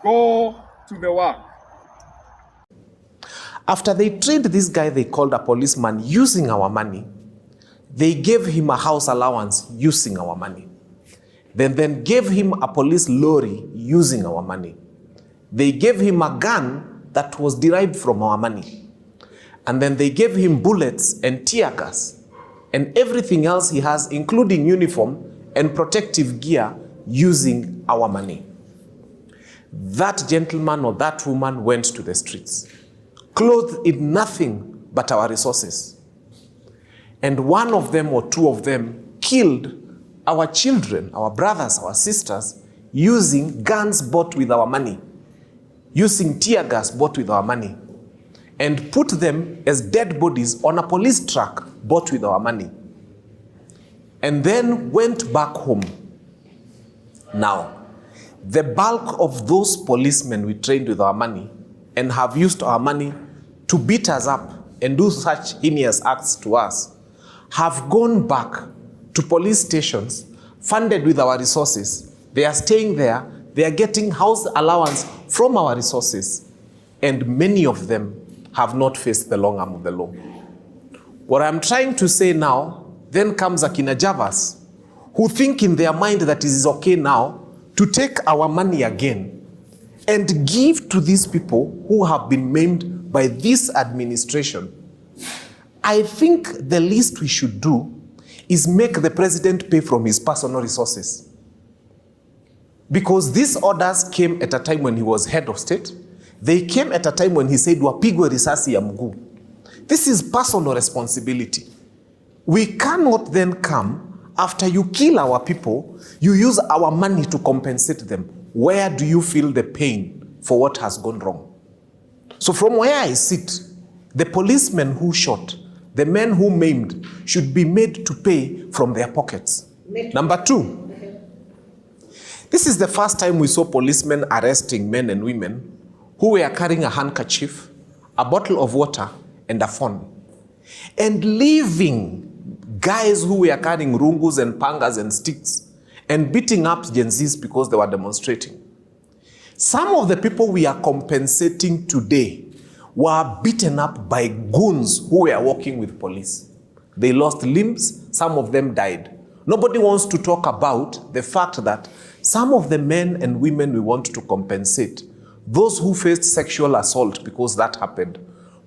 go to the work. After they trained this guy they called a policeman using our money, they gave him a house allowance using our money. Then gave him a police lorry using our money. They gave him a gun that was derived from our money. And then they gave him bullets and tear gas and everything else he has, including uniform and protective gear, using our money. That gentleman or that woman went to the streets, clothed in nothing but our resources. And one of them or two of them killed our children, our brothers, our sisters, using guns bought with our money, using tear gas bought with our money, and put them as dead bodies on a police truck bought with our money. And then went back home. Now, the bulk of those policemen we trained with our money and have used our money to beat us up and do such heinous acts to us have gone back to police stations funded with our resources. They are staying there, they are getting house allowance from our resources, and many of them have not faced the long arm of the law. What I'm trying to say now Then comes Akina Javas, who think in their mind that it is okay now to take our money again and give to these people who have been maimed by this administration. I think the least we should do is make the president pay from his personal resources. Because these orders came at a time when he was head of state. They came at a time when he said, wapigwe risasi ya mguu. This is personal responsibility. We cannot then come after you kill our people, you use our money to compensate them. Where do you feel the pain for what has gone wrong? So from where I sit, the policemen who shot, the men who maimed, should be made to pay from their pockets. Number two, this is the first time we saw policemen arresting men and women who were carrying a handkerchief, a bottle of water, and a phone, and leaving guys who were carrying rungus and pangas and sticks and beating up Gen Zs because they were demonstrating. Some of the people we are compensating today were beaten up by goons who were working with police. They lost limbs, some of them died. Nobody wants to talk about the fact that some of the men and women we want to compensate, those who faced sexual assault because that happened,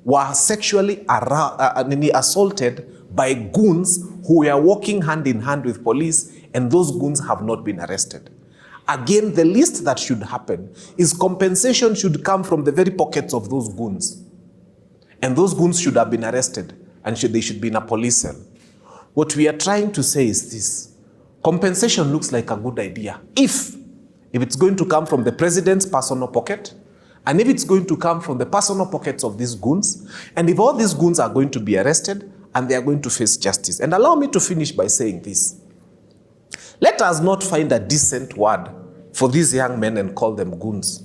were sexually assaulted by goons who were working hand in hand with police, and those goons have not been arrested. Again, the least that should happen is compensation should come from the very pockets of those goons. And those goons should have been arrested, and they should be in a police cell. What we are trying to say is this. Compensation looks like a good idea if it's going to come from the president's personal pocket, and if it's going to come from the personal pockets of these goons, and if all these goons are going to be arrested and they are going to face justice. And allow me to finish by saying this. Let us not find a decent word for these young men and call them goons.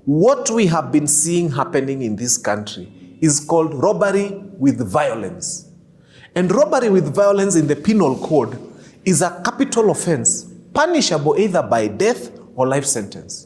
What we have been seeing happening in this country is called robbery with violence. And robbery with violence in the penal code is a capital offense, punishable either by death or life sentence.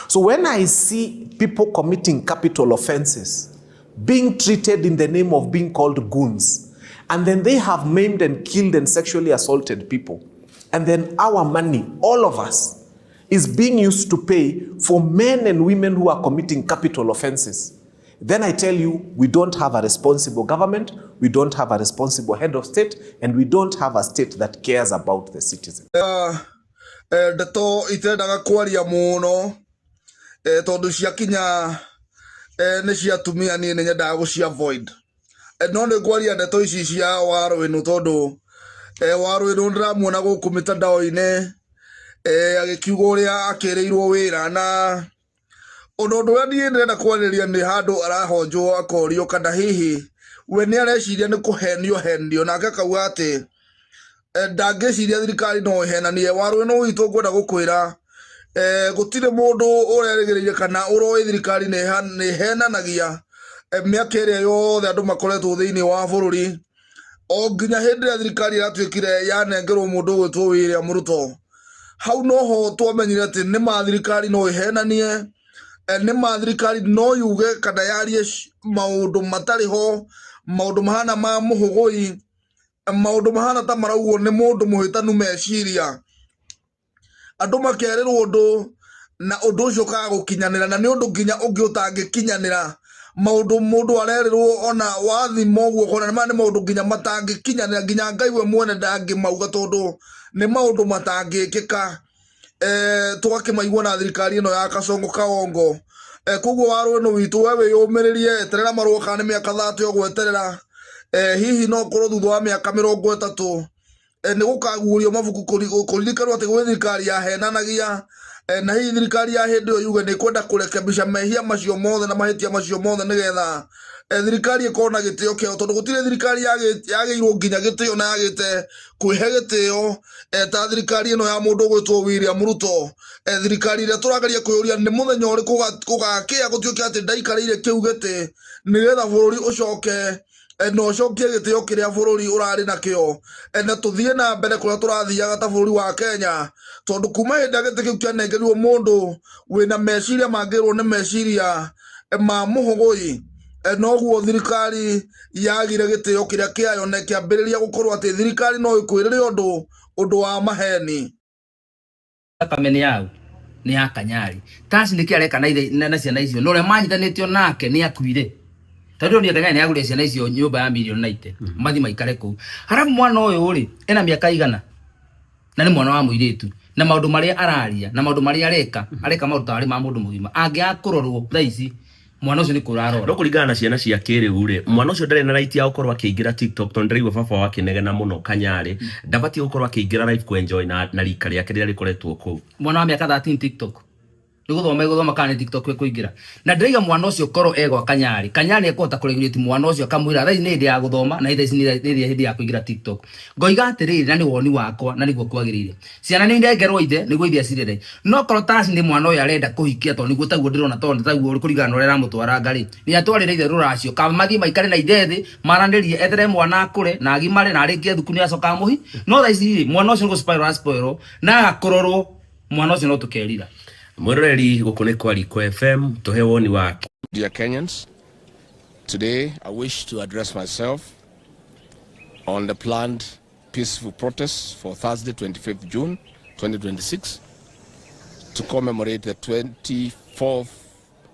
So when I see people committing capital offenses being treated in the name of being called goons, and then they have maimed and killed and sexually assaulted people, and then our money, all of us, is being used to pay for men and women who are committing capital offenses, then I tell you, we don't have a responsible government, we don't have a responsible head of state, and we don't have a state that cares about the citizen. Ndeto itendaga kwaria muno tondu ciakinya nĩ cia atumia niĩ nĩ nyendaga gũci avoid. No nĩ ngwaria ndeto ici cia Waruinu tondu Waruinu ndĩramuona gũkũ mĩtandao-inĩ agĩkiuga ũrĩa akĩrĩirwo wĩra na ũndũ ũrĩa niĩ ndĩrenda kwarĩrĩria nĩ handũ arahonjwo akorio kana hihi we nĩ areciria nĩ kũhenio henio nake akauga atĩ ndangĩciria thirikari no ĩhenanie. Waruinu witũ ngwenda gũkwĩra gũtirĩ mũndũ ũrerĩgĩrĩire kana ũroĩ thirikari nĩ ĩhenanagia mĩaka ĩrĩa yothe andũ makoretwo thĩinĩ wa bũrũri o nginya hĩndĩ ĩrĩa thirikari ĩratuĩkire yanengerwo mũndũ ũgwĩtwo William Ruto. Hau noho twamenyire atĩ nĩ ma thirikari no ĩhenanie, nĩ ma thirikari no yuge kana yarie maũndũ matarĩ ho, maũndũ mahana ma mũhũgũi, maũndũ mahana ta maraugwo nĩ mũndũ mũhĩtanu meciria. Andũ makerĩrwo ũndũ na ũndũ ũcio ũkaga gũkinyanĩra, na nĩ ũndũ nginya ũngĩ ũtangĩkinyanĩra. Maũndũ mũndũ arerĩrwo ona wathima ũguo ũkona nĩ maya nĩ maũndũ nginya matangĩkinyanĩra, nginya Ngai we mwene ndangĩmauga tondũ nĩ maũndũ matangĩkĩka. Tũgakĩmaigua na thirikari ĩno ya Kasongo Kaongo. Koguo Waruinu witũ we wĩyũmĩrĩrie, eterera marũa kana nĩ mĩaka 30 ũgweterera. Hihi no ũkorwo thutha wa mĩaka 30 nĩ gũkaguũrio mabuku kũririkanwo atĩ gwĩ thirikari yahenanagia, na hihi thirikari ya hĩndĩ ĩyo yuge nĩ ĩkwenda kũrekebisha mehia macio mothe na mahĩtia macio mothe nĩgetha thirikari ĩkorwo na gĩtĩo kĩao, tondũ gũtirĩ thirikari yagĩirwo nginya gĩtĩo na yagĩte kwĩhe gĩtĩo ta thirikari ĩno ya mũndũ ũgwĩtwo William Ruto. Thirikari ĩrĩa tũrageria kwĩyũria nĩ mũthenya ũrĩkũ gũgakĩa gũtuĩke atĩ ndaikarĩire kĩu gĩtĩ nĩgetha bũrũri ũcoke na ũcokie gĩtĩo kĩrĩa bũrũri ũrarĩ nakĩo, na tũthiĩ na mbere kũrĩa tũrathiaga ta bũrũri wa Kenya, tondũ kuma hĩndĩ ĩrĩa gĩtĩ kĩu kĩanengerirwo mũndũ wĩna meciria mangĩrwo nĩ meciria ma mũhũgũi, Noguo thirikari yagire gĩtĩo kĩrĩa kĩayo na ĩkĩambĩrĩria gũkorwo atĩ thirikari no ĩkwĩrĩre ũndũ wa maheni. Thakame nĩ yau nĩ ya Kanyari. Taci nĩkĩ areka na ithe na ciana icio, na ũrĩa manyitanĩtio nake nĩ akuire, tondũ nĩ Kanyari nĩ agũrire ciana icio nyũmba ya mirioni 90 mathi maikare kũu. Harabu mwana ũyũ rĩ, ena mĩaka igana na nĩ mwana wa mũirĩtu, na maũndũ marĩa araria na maũndũ marĩa areka, areka maũndũ tarĩ ma mũndũ mũgima. Angĩaga kũrorwo thaa ici, mwana ũcio nĩ kũra arora. No kũringana na ciana cia kĩrĩu rĩ, mwana ũcio ndarĩ na right ya gũkorwo akĩingĩra TikTok, tondũ ndĩraigua baba wake akĩnegena mũno Kanyarĩ ndabatiĩ gũkorwo akĩingĩra live kũ-enjoy na rika rĩake rĩrĩa rĩkoretwo kũu. Mwana wa mĩaka 13 TikTok nĩ gũthoma ĩgũthoma kana nĩ TikTok ĩkũingĩra? Na ndĩraiga mwana ũcio korwo egwa Kanyarĩ, Kanyarĩ ekũhota kũregulate mwana ũcio, akamwĩra thaa ici nĩ hĩndĩ ya gũthoma na thaa ici nĩ hĩndĩ ya kũingĩra TikTok. Ngoiga atĩrĩrĩ, na nĩ woni wakwa na nĩguo kwagĩrĩire, ciana nĩ inengerwo ithe nĩguo ithe acirere. No korwo Taci nĩ mwana ũyũ arenda kũhikia, tondũ nĩguo taguo ndĩrona, tondũ taguo kũringana na ũrĩa aramũtwaranga rĩ, nĩ atwarĩre ithe rũracio, kaba mathiĩ maikare na ithe thĩ maranĩrie, ethere mwana akũre na agimare na arĩkie thukuru nĩ acoka amũhi. No thaa ici rĩ, mwana ũcio nĩ gũspoil araspoilwo na agakũrorwo, mwana ũcio no tũkerira. Mwĩroreri, gũkũ nĩ kwa Riko FM, tũhe woni waku. Dear Kenyans, today I wish to address myself on the planned peaceful protests for Thursday, 25th June 2026, to commemorate the 24th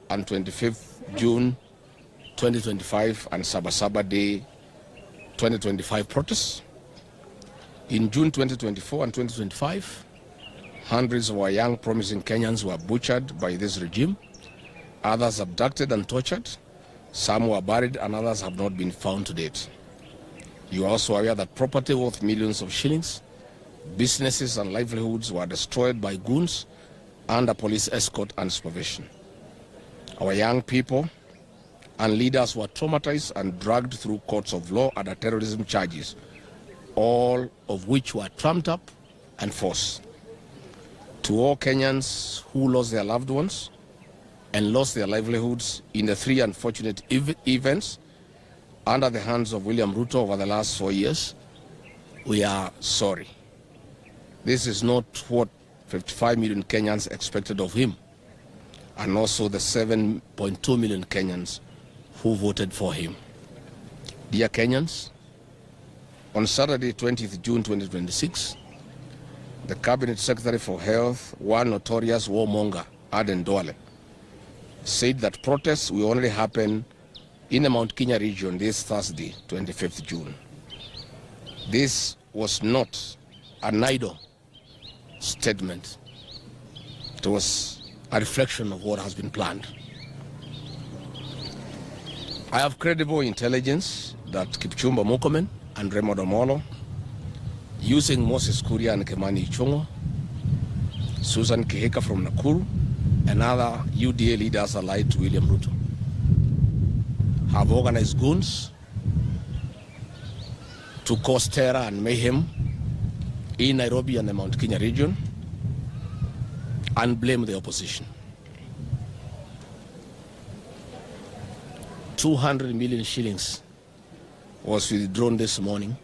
and 25th June 2025 and Sabasaba Day 2025 protests. In June 2024 and 2025, hundreds of our young promising Kenyans were butchered by this regime, others abducted and tortured, some were buried and others have not been found to date. You are also aware that property worth millions of shillings, businesses and livelihoods were destroyed by goons under police escort and supervision. Our young people and leaders were traumatized and dragged through courts of law under terrorism charges, all of which were trumped up and false. To all Kenyans who lost their loved ones and lost their livelihoods in the three unfortunate events under the hands of William Ruto over the last 4 years, we are sorry. This is not what 55 million Kenyans expected of him, and also the 7.2 million Kenyans who voted for him. Dear Kenyans, on Saturday, 20th June 2026, the Cabinet Secretary for Health, one notorious warmonger, Aden Duale, said that protests will only happen in the Mount Kenya region this Thursday, 25th June. This was not an idle statement. It was a reflection of what has been planned. I have credible intelligence that Kipchumba Murkomen and Raymond Omolo, using Moses Kuria and Kimani Ichung'wah, Susan Kihika from Nakuru, and other UDA leaders allied to William Ruto, have organized goons to cause terror and mayhem in Nairobi and the Mount Kenya region and blame the opposition. 200 million shillings was withdrawn this morning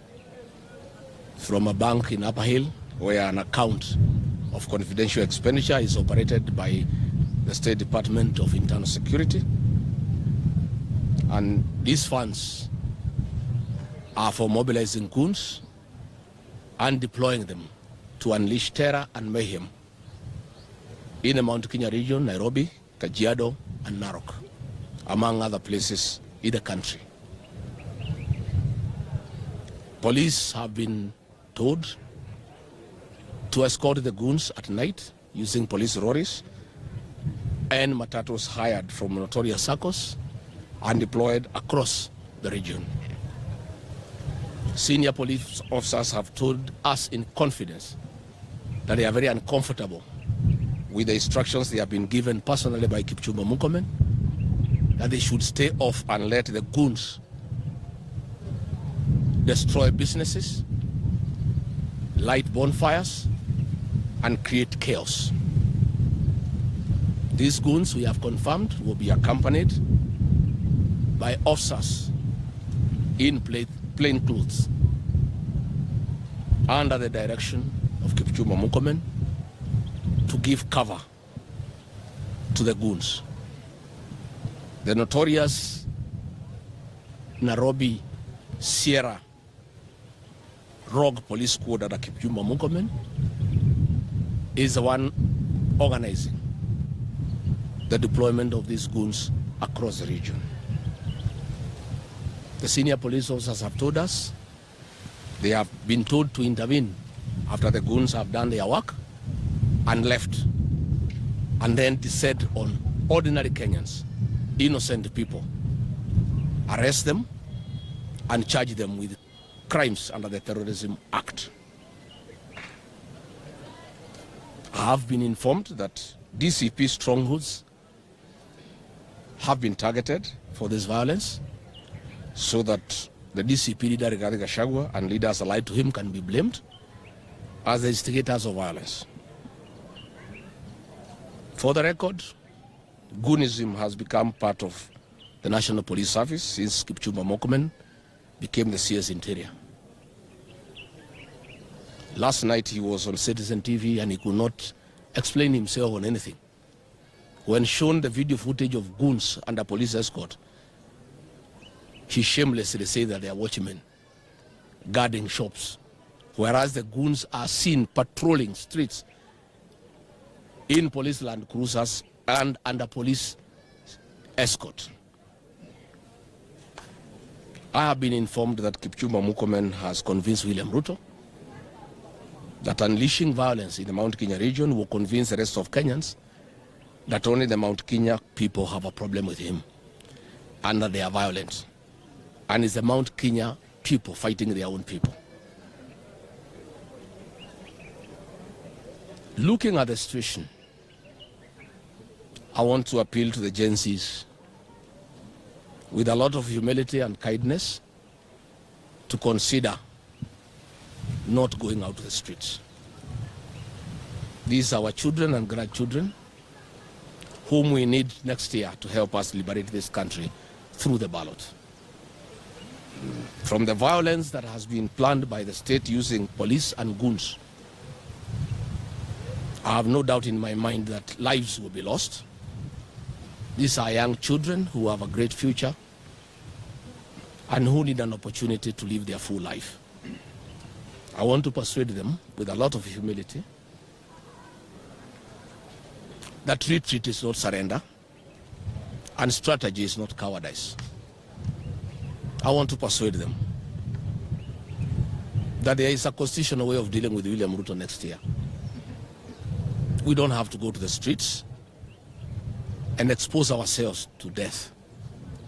from a bank in Upper Hill where an account of confidential expenditure is operated by the State Department of Internal Security. And these funds are for mobilizing goons and deploying them to unleash terror and mayhem in the Mount Kenya region, Nairobi, Kajiado, and Narok, among other places in the country. Police have been told to escort the goons at night using police lorries and matatus hired from notorious SACCOs and deployed across the region. Senior police officers have told us in confidence that they are very uncomfortable with the instructions they have been given personally by Kipchumba Murkomen, that they should stay off and let the goons destroy businesses, light bonfires, and create chaos. These goons, we have confirmed, will be accompanied by officers in plain clothes under the direction of Kipchumba Murkomen to give cover to the goons. The notorious Nairobi Sierra Rogue Police Squad under Kipchumba Murkomen is the one organizing the deployment of these goons across the region. The senior police officers have told us they have been told to intervene after the goons have done their work and left, and then descend on ordinary Kenyans, innocent people, arrest them and charge them with crimes under the Terrorism Act. I have been informed that DCP strongholds have been targeted for this violence, so that the DCP leader Rigathi Gachagua and leaders allied to him can be blamed as the instigators of violence. For the record, goonism has become part of the National Police Service since Kipchumba Murkomen became the CS Interior. Last night he was on Citizen TV and he could not explain himself on anything. When shown the video footage of goons under police escort, he shamelessly said that they are watchmen guarding shops, whereas the goons are seen patrolling streets in police land cruisers and under police escort. I have been informed that Kipchumba Murkomen has convinced William Ruto that unleashing violence in the Mount Kenya region will convince the rest of Kenyans that only the Mount Kenya people have a problem with him and that they are violent. And it's the Mount Kenya people fighting their own people. Looking at the situation, I want to appeal to the Gen Zs with a lot of humility and kindness to consider not going out to the streets. These are our children and grandchildren whom we need next year to help us liberate this country through the ballot. From the violence that has been planned by the state using police and goons, I have no doubt in my mind that lives will be lost. These are young children who have a great future and who need an opportunity to live their full life. I want to persuade them with a lot of humility that retreat is not surrender and strategy is not cowardice. I want to persuade them that there is a constitutional way of dealing with William Ruto next year. We don't have to go to the streets and expose ourselves to death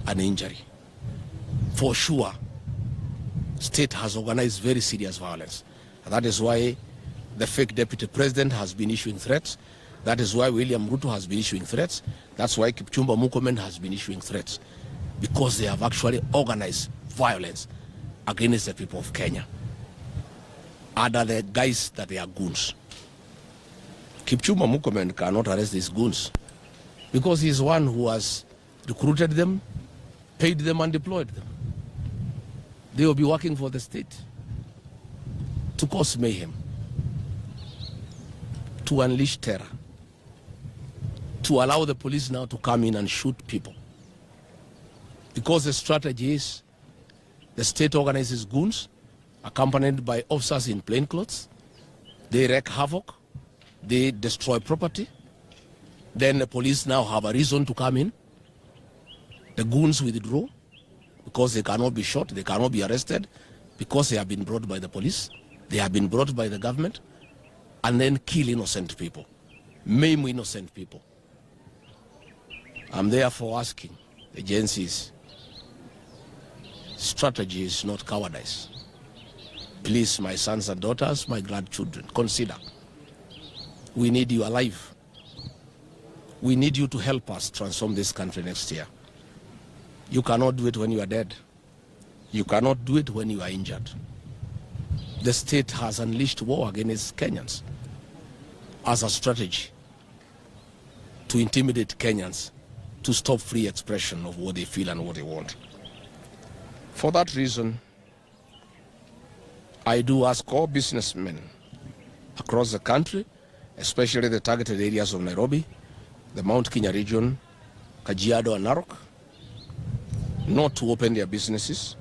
and injury. For sure, state has organized very serious violence. And that is why the fake deputy president has been issuing threats. That is why William Ruto has been issuing threats. That's why Kipchumba Murkomen has been issuing threats, because they have actually organized violence against the people of Kenya under the guise that they are goons. Kipchumba Murkomen cannot arrest these goons because he is one who has recruited them, paid them and deployed them. They will be working for the state to cause mayhem, to unleash terror, to allow the police now to come in and shoot people. Because the strategy is the state organizes goons accompanied by officers in plain clothes. They wreak havoc. They destroy property. Then the police now have a reason to come in. The goons withdraw because they cannot be shot, they cannot be arrested because they have been brought by the police, they have been brought by the government, and then kill innocent people, maim innocent people. I'm therefore asking the Gen Zs, strategy is not cowardice. Please, my sons and daughters, my grandchildren, consider. We need you alive. We need you to help us transform this country next year. You cannot do it when you are dead. You cannot do it when you are injured. The state has unleashed war against Kenyans as a strategy to intimidate Kenyans, to stop free expression of what they feel and what they want. For that reason, I do ask all businessmen across the country, especially the targeted areas of Nairobi, the Mount Kenya region, Kajiado and Narok, not to open their businesses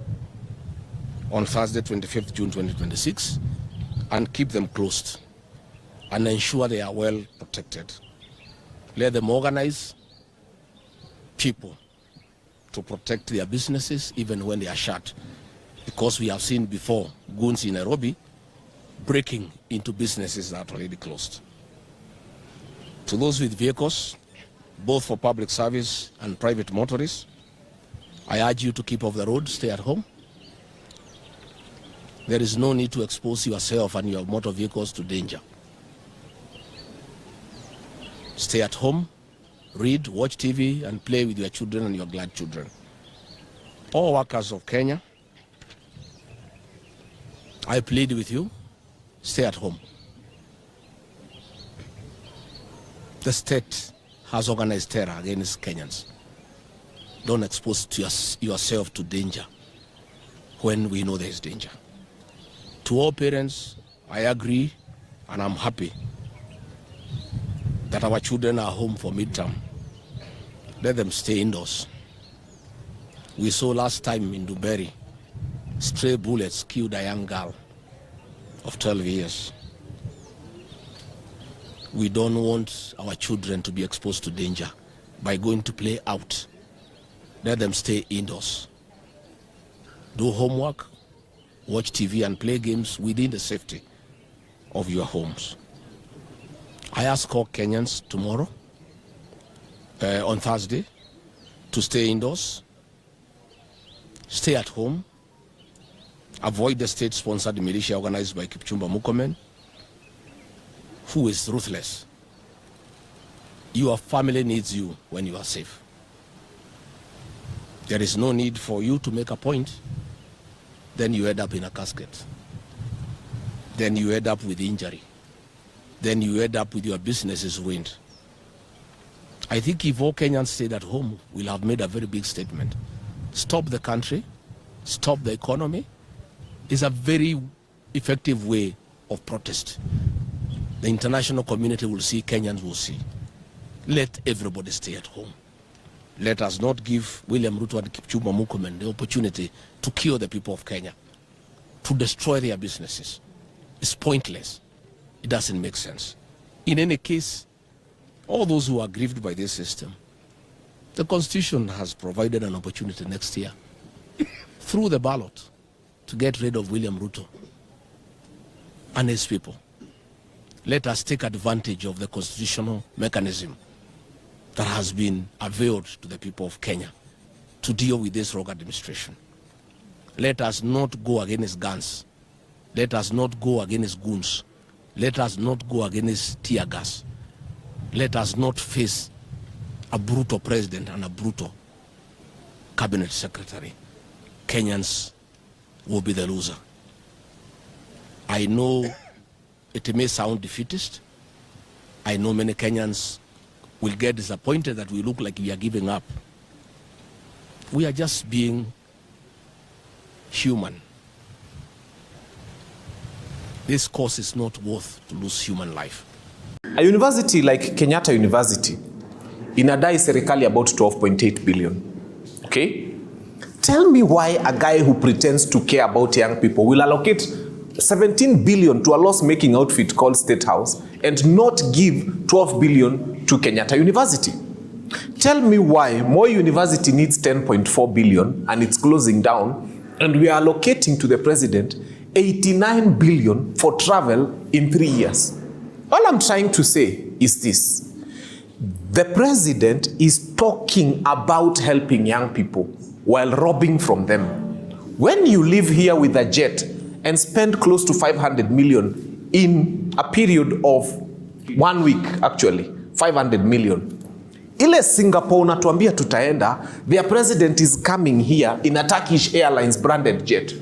on Thursday, 25th June 2026, and keep them closed and ensure they are well protected. Let them organize people to protect their businesses even when they are shut, because we have seen before goons in Nairobi breaking into businesses that are already closed. To those with vehicles, both for public service and private motorists, I urge you to keep off the road, stay at home. There is no need to expose yourself and your motor vehicles to danger. Stay at home, read, watch TV, and play with your children and your grandchildren. All workers of Kenya, I plead with you, stay at home. The state has organized terror against Kenyans. Don't expose yourself to danger when we know there is danger. To all parents, I agree and I'm happy that our children are home for midterm. Let them stay indoors. We saw last time in Ndumberi, stray bullets killed a young girl of 12 years. We don't want our children to be exposed to danger by going to play out. Let them stay indoors. Do homework, watch TV and play games within the safety of your homes. I ask all Kenyans tomorrow, on Thursday, to stay indoors, stay at home, avoid the state-sponsored militia organized by Kipchumba Murkomen, who is ruthless. Your family needs you when you are safe. There is no need for you to make a point. Then you end up in a casket. Then you end up with injury. Then you end up with your businesses ruined. I think if all Kenyans stayed at home, we'll have made a very big statement. Stop the country, stop the economy, is a very effective way of protest. The international community will see, Kenyans will see. Let everybody stay at home. Let us not give William Ruto and Kipchumba Murkomen the opportunity to kill the people of Kenya, to destroy their businesses. It's pointless. It doesn't make sense. In any case, all those who are aggrieved by this system, the Constitution has provided an opportunity next year through the ballot to get rid of William Ruto and his people. Let us take advantage of the constitutional mechanism that has been availed to the people of Kenya to deal with this rogue administration. Let us not go against guns. Let us not go against goons. Let us not go against tear gas. Let us not face a brutal president and a brutal cabinet secretary. Kenyans will be the loser. I know it may sound defeatist. I know many Kenyans will get disappointed that we look like we are giving up. We are just being human. This cause is not worth to lose human life. A university like Kenyatta University inadai serikali about 12.8 billion. Okay? Tell me why a guy who pretends to care about young people will allocate 17 billion to a loss-making outfit called State House and not give 12 billion to Kenyatta University. Tell me why Moi University needs 10.4 billion and it's closing down, and we are allocating to the president 89 billion for travel in 3 years. All I'm trying to say is this. The president is talking about helping young people while robbing from them. When you live here with a jet and spend close to 500 million in a period of 1 week, actually, 500 million. Ile Singapore unatuambia tutaenda, their president is coming here in a Turkish Airlines branded jet.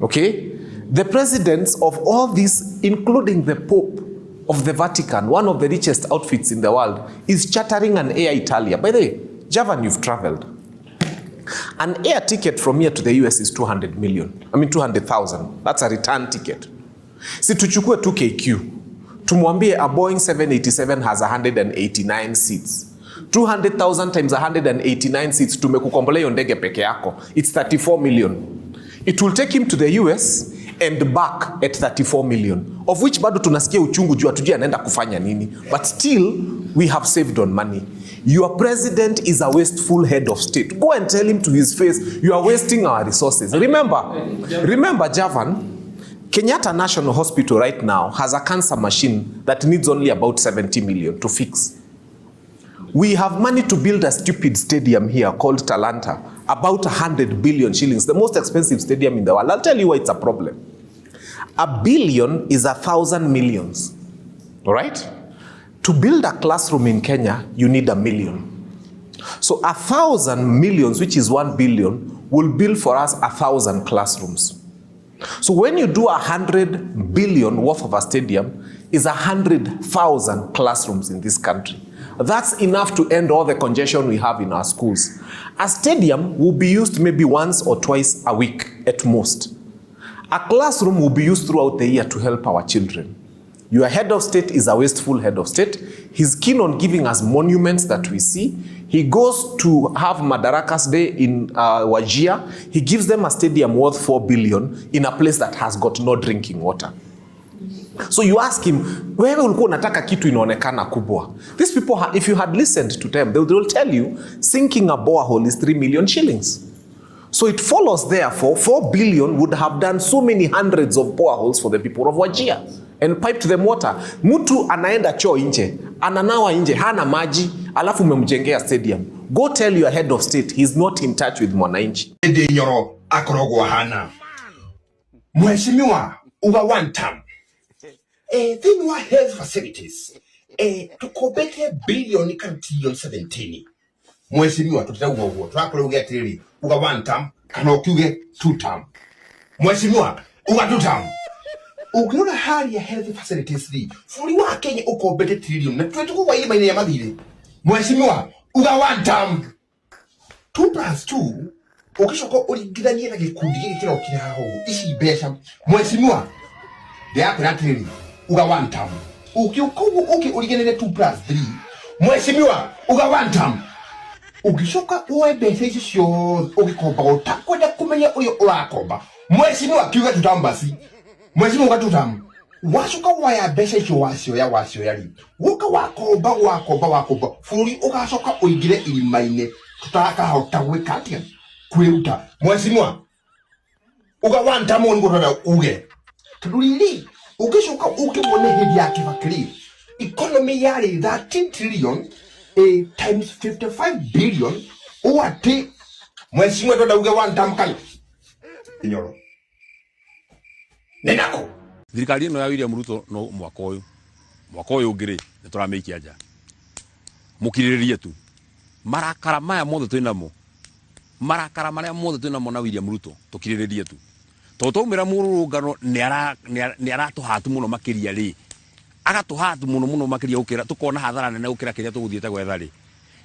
Okay? The presidents of all these, including the Pope of the Vatican, one of the richest outfits in the world, is chartering an Air Italia. By the way, Javan, you've traveled. An air ticket from here to the US is 200 million. I mean 200,000. That's a return ticket. Si tuchukue 2KQ. Tumwambie a Boeing 787 has 189 seats. 200,000 times 189 seats, tumekukombolea hiyo ndege peke yako, it's 34 million. It will take him to the US and back at 34 million, of which bado tunasikia uchungu juu hatujui anaenda kufanya nini, but still we have saved on money. Your president is a wasteful head of state. Go and tell him to his face, you are wasting our resources. Remember Javan, Kenyatta National Hospital right now has a cancer machine that needs only about 70 million to fix. We have money to build a stupid stadium here called Talanta, about 100 billion shillings, the most expensive stadium in the world. I'll tell you why it's a problem. A billion is 1,000 millions, all right? To build a classroom in Kenya, you need a million. So 1,000 millions, which is 1 billion, will build for us 1,000 classrooms. So when you do 100 billion worth of a stadium, is 100,000 classrooms in this country. That's enough to end all the congestion we have in our schools. A stadium will be used maybe once or twice a week at most. A classroom will be used throughout the year to help our children. Your head of state is a wasteful head of state. He's keen on giving us monuments that we see. He goes to have Madaraka's Day in Wajir. He gives them a stadium worth 4 billion in a place that has got no drinking water. So you ask him, wewe ulikuwa unataka kitu inaonekana kubwa. These people, if you had listened to them, they will tell you sinking a borehole is 3 million shillings. So it follows, therefore, 4 billion would have done so many hundreds of boreholes for the people of Wajir and piped them water. Mtu anaenda choo nje, ananawa nje, hana maji, alafu umemjengea stadium. Go tell your head of state he's not in touch with mwananchi. Ndindi Nyoro akoragwo ahana mheshimiwa uga one term thĩinĩ wa health facilities tũkombete bilioni kana trilioni 17. Mheshimiwa, tũtirauga ũguo, tũrakwĩra uge atĩrĩrĩ, uga one term kana ũkiuge two term. Mheshimiwa, uga two term. Ũngĩrora harĩa health facilities rĩ, bũrũri wa Kenya ũkombete trilioni na twĩ tũkũgwa irima-inĩ rĩa mathirĩ. Mheshimiwa, uga one term. 2 plus 2 ũgĩcoka ũringithanie na gĩkundi gĩkĩ kĩrokire haha ũguo, ici mbeca. Mheshimiwa, ndĩrakwĩra atĩrĩrĩ, uga one term. Ũngĩũka ũguo ũke ũriganĩre 2 plus 3. Mheshimiwa, uga one term. Ũngĩcoka woe mbeca icio ciothe ũgĩkombaga ũtakwenda kũmenya ũrĩa ũrakomba. Mheshimiwa, kiuga two term basi. Mheshimiwa, uga two term. Wacoka woya mbeca icio wacioya wacioya rĩ, woka wakomba wakomba wakomba, bũrũri ũgacoka ũingĩre irima-inĩ tũtakahota gwĩka atĩa, kwĩruta. Mheshimiwa, uga one term ũguo nĩguo tũrenda uge. Tondũ rĩrĩ, ũngĩcoka ũke wone hĩndĩ ya Kibaki rĩ, economy yarĩ 13 trillion times 55 billion, ũũ atĩ mheshimiwa ndwenda uge one term kana Nyoro nĩ nako. Thirikari ĩno ya William Ruto no mwaka ũyũ, mwaka ũyũ ũngĩ rĩ, nĩ tũramĩikia nja. Mũkirĩrĩrie tu. Marakara maya mothe twĩ namo, marakara marĩa mothe twĩ namo na William Ruto, tũkirĩrĩrie tu. Tondũ twaumĩra mũrũrũngano nĩ aratũhatu mũno makĩria rĩ, agatũhatu mũno mũno makĩria gũkĩra, tũkona hathara nene gũkĩra kĩrĩa tũgũthiĩte gwetha rĩ,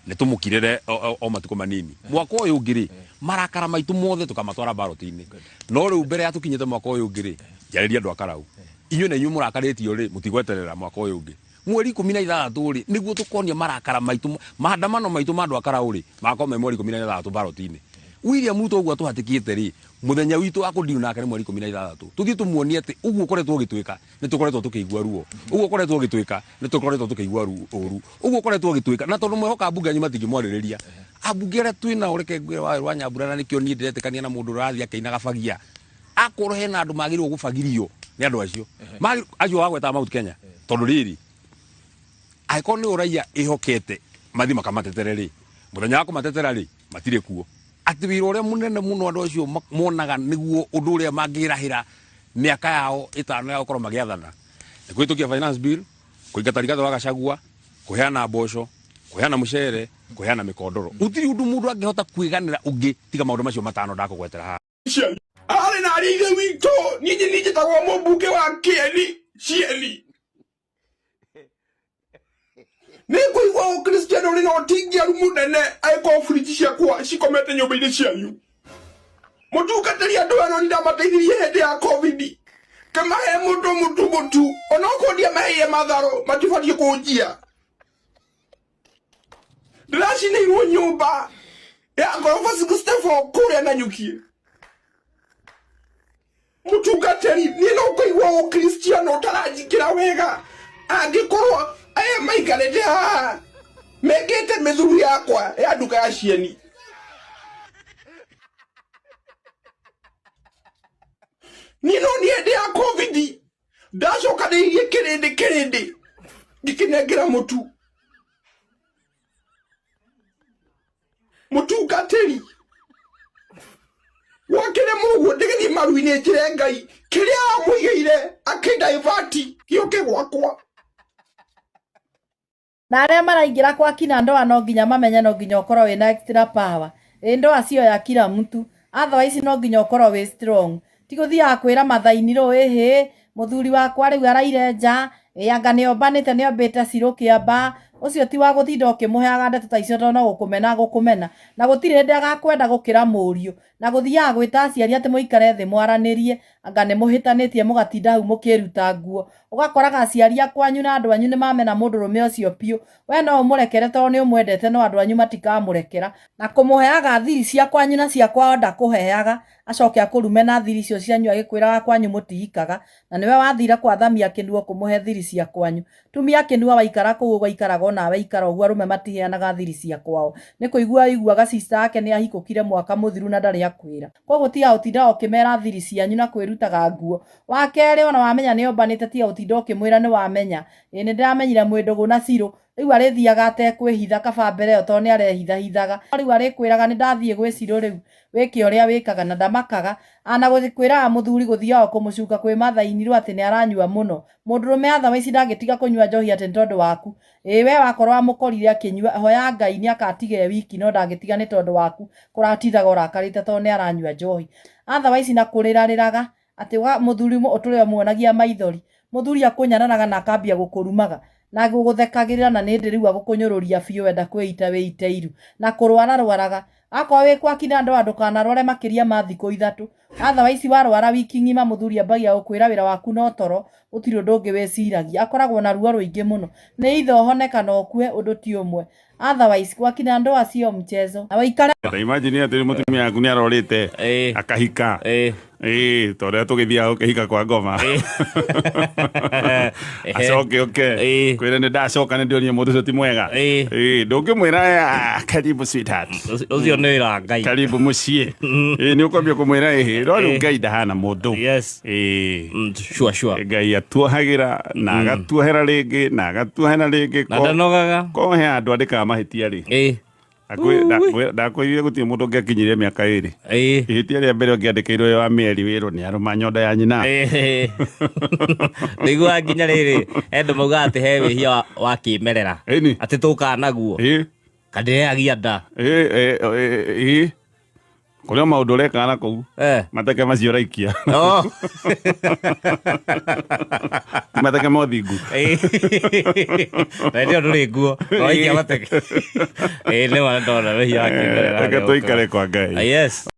nĩ tũmũkirĩre o matukũ manini. Mwaka ũyũ ũngĩ rĩ, marakara maitũ mothe tũkamatwara ballot-inĩ. No rĩu mbere ya tũkinyĩte mwaka ũyũ ũngĩ rĩ, njarĩria andũ a Karau. Inyuĩ na inyuĩ mũrakarĩtio rĩ, mũtigweterera mwaka ũyũ ũngĩ. Mweri ikũmi na ithathatũ rĩ, nĩguo tũkonia marakara maitũ, maandamano maitũ ma andũ a Karau rĩ, magakorwo me mweri ikũmi na ithathatũ ballot-inĩ. William Ruto ũguo atũhatĩkĩte rĩ, mũthenya witũ wa kũndiu nake nĩ mweri ikũmi na ithathatũ. Tũthiĩ tũmuonie atĩ ũguo ũkoretwo ũgĩtwĩka, nĩ tũkoretwo tũkĩigua ruo. Ũguo ũkoretwo ũgĩtwĩka, nĩ tũkoretwo tũkĩigua ũru. Ũguo ũkoretwo ũgĩtwĩka, na tondũ mwehoka ambunge anyu matingĩmwarĩrĩria. Ambunge arĩa twĩ nao, reke ngwĩre wa rwa Nyambura, na nĩkĩo niĩ ndĩretĩkania na mũndũ ũrathiĩ akĩinaga bagia. Akorwo hena andũ magĩrĩirwo gũbagirio nĩ andũ acio. Acio wagwetaga Mount Kenya. Tondũ rĩrĩ, angĩkorwo nĩ ũraiya ĩhokete mathiĩ makamatetere rĩ, mũthenya wa kũmatetera rĩ, matirĩ kuo. Atĩ wĩra ũrĩa mũnene mũno andũ acio monaga nĩguo ũndũ ũrĩa mangĩrahĩra mĩaka yao ĩtano ya gũkorwo magĩathana. Nĩ kũhĩtũkia finance bill, kũingata Rigathĩ wa Gachagua, kũheana mboco, kũheana mũcere, kũheana mĩkondoro. Gũtirĩ ũndũ mũndũ angĩhota kwĩganĩra ũngĩ tiga maũndũ macio matano ndakũgwetera haha. Arĩ na arĩa ithe witũ, niĩ nĩ njĩtagwo mũmbunge wa Kĩeni, Cieni. Nĩ ngũigua ũkristiano ũrĩ na ũtingiaru mũnene angĩkorwo fridge ciakwa cikomete nyũmba-inĩ cianyu. Mũtungatĩri andũ aya no nĩndamateithirie hĩndĩ ya COVID. Kĩmahe mũndũ mũtu mũtu, onokorwo ndiamaheire matharũ, matibatiĩ kũnjia. Ndĩracinĩirwo nyũmba ya ngoroba 64 kũrĩa Nanyuki. Mũtungatĩri, niĩ no kũigua ũkristiano ũtaranjingĩra wega. Angĩkorwo aya maikarĩte haha mekĩte mĩthuru yakwa ya nduka ya cieni. Niĩ no niĩ hĩndĩ ya Covid ndacokanĩrĩirie kĩrĩndĩ kĩrĩndĩ ngĩkĩnengera mũtu. Mũtungatĩri, gwakĩrĩ mũguo ndĩgĩthiĩ maru-inĩ njĩre Ngai kĩrĩa amũigĩire akĩdaivati gĩũke gwakwa. Na arĩa maraingĩra kwa kina ndoa no nginya mamenye no nginya ũkorwo wĩna extra power. Ĩ ndoa sio ya kila mtu. Otherwise no nginya ũkorwo wĩ strong. Ti gũthiaga kwĩra mathainirũ ĩhĩ mũthuri wakwa rĩu araire nja, ĩ anga nĩombanĩte nĩombĩte cirũ kĩamba. Ũcio ti wa gũtinda ũkĩmũheaga ndeto ta icio tondũ no gũkũmena agũkũmena. Na gũtirĩ hĩndĩ agakwenda gũkĩra mũriũ. Na gũthiaga gwĩta aciari atĩ mũikare thĩ mwaranĩrie, anga nĩmũhĩtanĩtie mũgatinda hau mũkĩruta nguo. Ũgakoraga aciari a kwanyu na andũ anyu nĩmamena mũndũrũme ũcio biũ. We no ũmũrekere tondũ nĩũmwendete no andũ anyu matikamũrekera. Na kũmũheaga thiri cia kwanyu na cia kwao ndakũheaga, acoke akũrume na thiri icio cianyu agĩkwĩraga kwanyu mũtihikaga, na nĩwe wathire kwathamia kĩnua ũkũmũhe thiri cia kwanyu. Tumia kĩnua waikara kũu ũguo aikaraga onawe ikara ũguo arũme matiheanaga thiri cia kwao. Nĩ kũigua ũiguaga sister yake nĩ ahikũkire mwaka mũthiru na ndarĩ akwĩra. Kwoguo tiga gũtindaga ũkĩmera thiri cianyu na kwĩrutaga nguo. Wa kerĩ ona wamenya nĩ ombanĩte tiga gũtinda ũkĩmwĩra nĩ wamenya. Ĩĩ nĩ ndĩramenyire mwĩ ndũgũ na Cirũ. Rĩu arĩthiaga atekwĩhitha kaba mbere ĩyo tondũ nĩ arehithahithaga. Rĩu arĩkwĩraga nĩ ndathiĩ gwĩ Cirũ rĩu wĩke ũrĩa wĩkaga na ndamakaga. Anagũkwĩraga mũthuri gũthiaga kũmũcuka kwĩ mathainirũ atĩ nĩ aranyua mũno. Mũndũrũme otherwise ndangĩtiga kũnyua njohi atĩ nĩ tondũ waku. Ĩĩ we wakorwo wamũkorire akĩnyua hoya Ngai nĩ akatiga e wiki no ndangĩtiga nĩ tondũ waku kũratindaga ũrakarĩte tondũ nĩ aranyua njohi. Otherwise na kũrĩrarĩraga atĩ mũthuri ũtũre ũmuonagia maithori. Mũthuri akũnyararaga na akambia gũkũrumaga na gũgũthekagĩrĩra na nĩ hĩndĩ rĩu agũkũnyũrũria biũ wenda kwĩita wĩite iru. Na kũrwara rwaraga. Akorwo wĩ kwa kina ndoa ndũkanarware makĩria ma thikũ ithatũ. Otherwise warwara wiki ng'ima mũthuri ambagia gũkwĩra wĩra waku no toro gũtirĩ ũndũ ũngĩ wĩciragia. Akoragwo na ruo rũingĩ mũno. Nĩ either ũhone kana ũkue ũndũ ti ũmwe. Otherwise kwa kina ndoa sio mchezo. Na waikara Ta imagine atĩ mũtumia waku nĩ arorĩte akahika ĩĩ ta ũrĩa tũgĩthiaga gũkĩhika kwa ngoma acoke oke kwĩre nĩ ndacoka nĩ ndĩonire mũndũ ũcio ti mwega ĩĩ ndũngĩmwĩra "Ah, karibu sweetheart Ũcio nĩ wĩra wa Ngai. karibu mũciĩ ĩĩ nĩ ũkwambia kũmwĩra ĩhĩ no rĩu Ngai ndahana mũndũ ĩĩ sure sure Ngai atuohagĩra na agatuohera rĩngĩ na agatuohera rĩngĩ Na ndanogaga. ko he andũ andĩkaga mahĩtia rĩ ndakwĩrire gũtirĩ mũndũ ũngĩakinyirie mĩaka ĩrĩ ihĩtia rĩa mbere ũngĩandĩkĩirwo wa mĩeri wĩrwo nĩ arũma nyondo ya nyina Nĩiguaga nginya rĩrĩ andũ maugaga atĩ he wĩhia wa kĩmerera atĩ tũkaga naguo kandireagia nda ĩĩ kũrĩ o maũndũ ũrekaga na kũu mateke macio ũraikia Oh. Ti mateke ma ũthingu na ndio ndũrĩ nguo waikia mateke ĩĩ nĩ ma ndona wĩhia wa kĩmerera reke tũikare kwa Ngai yes.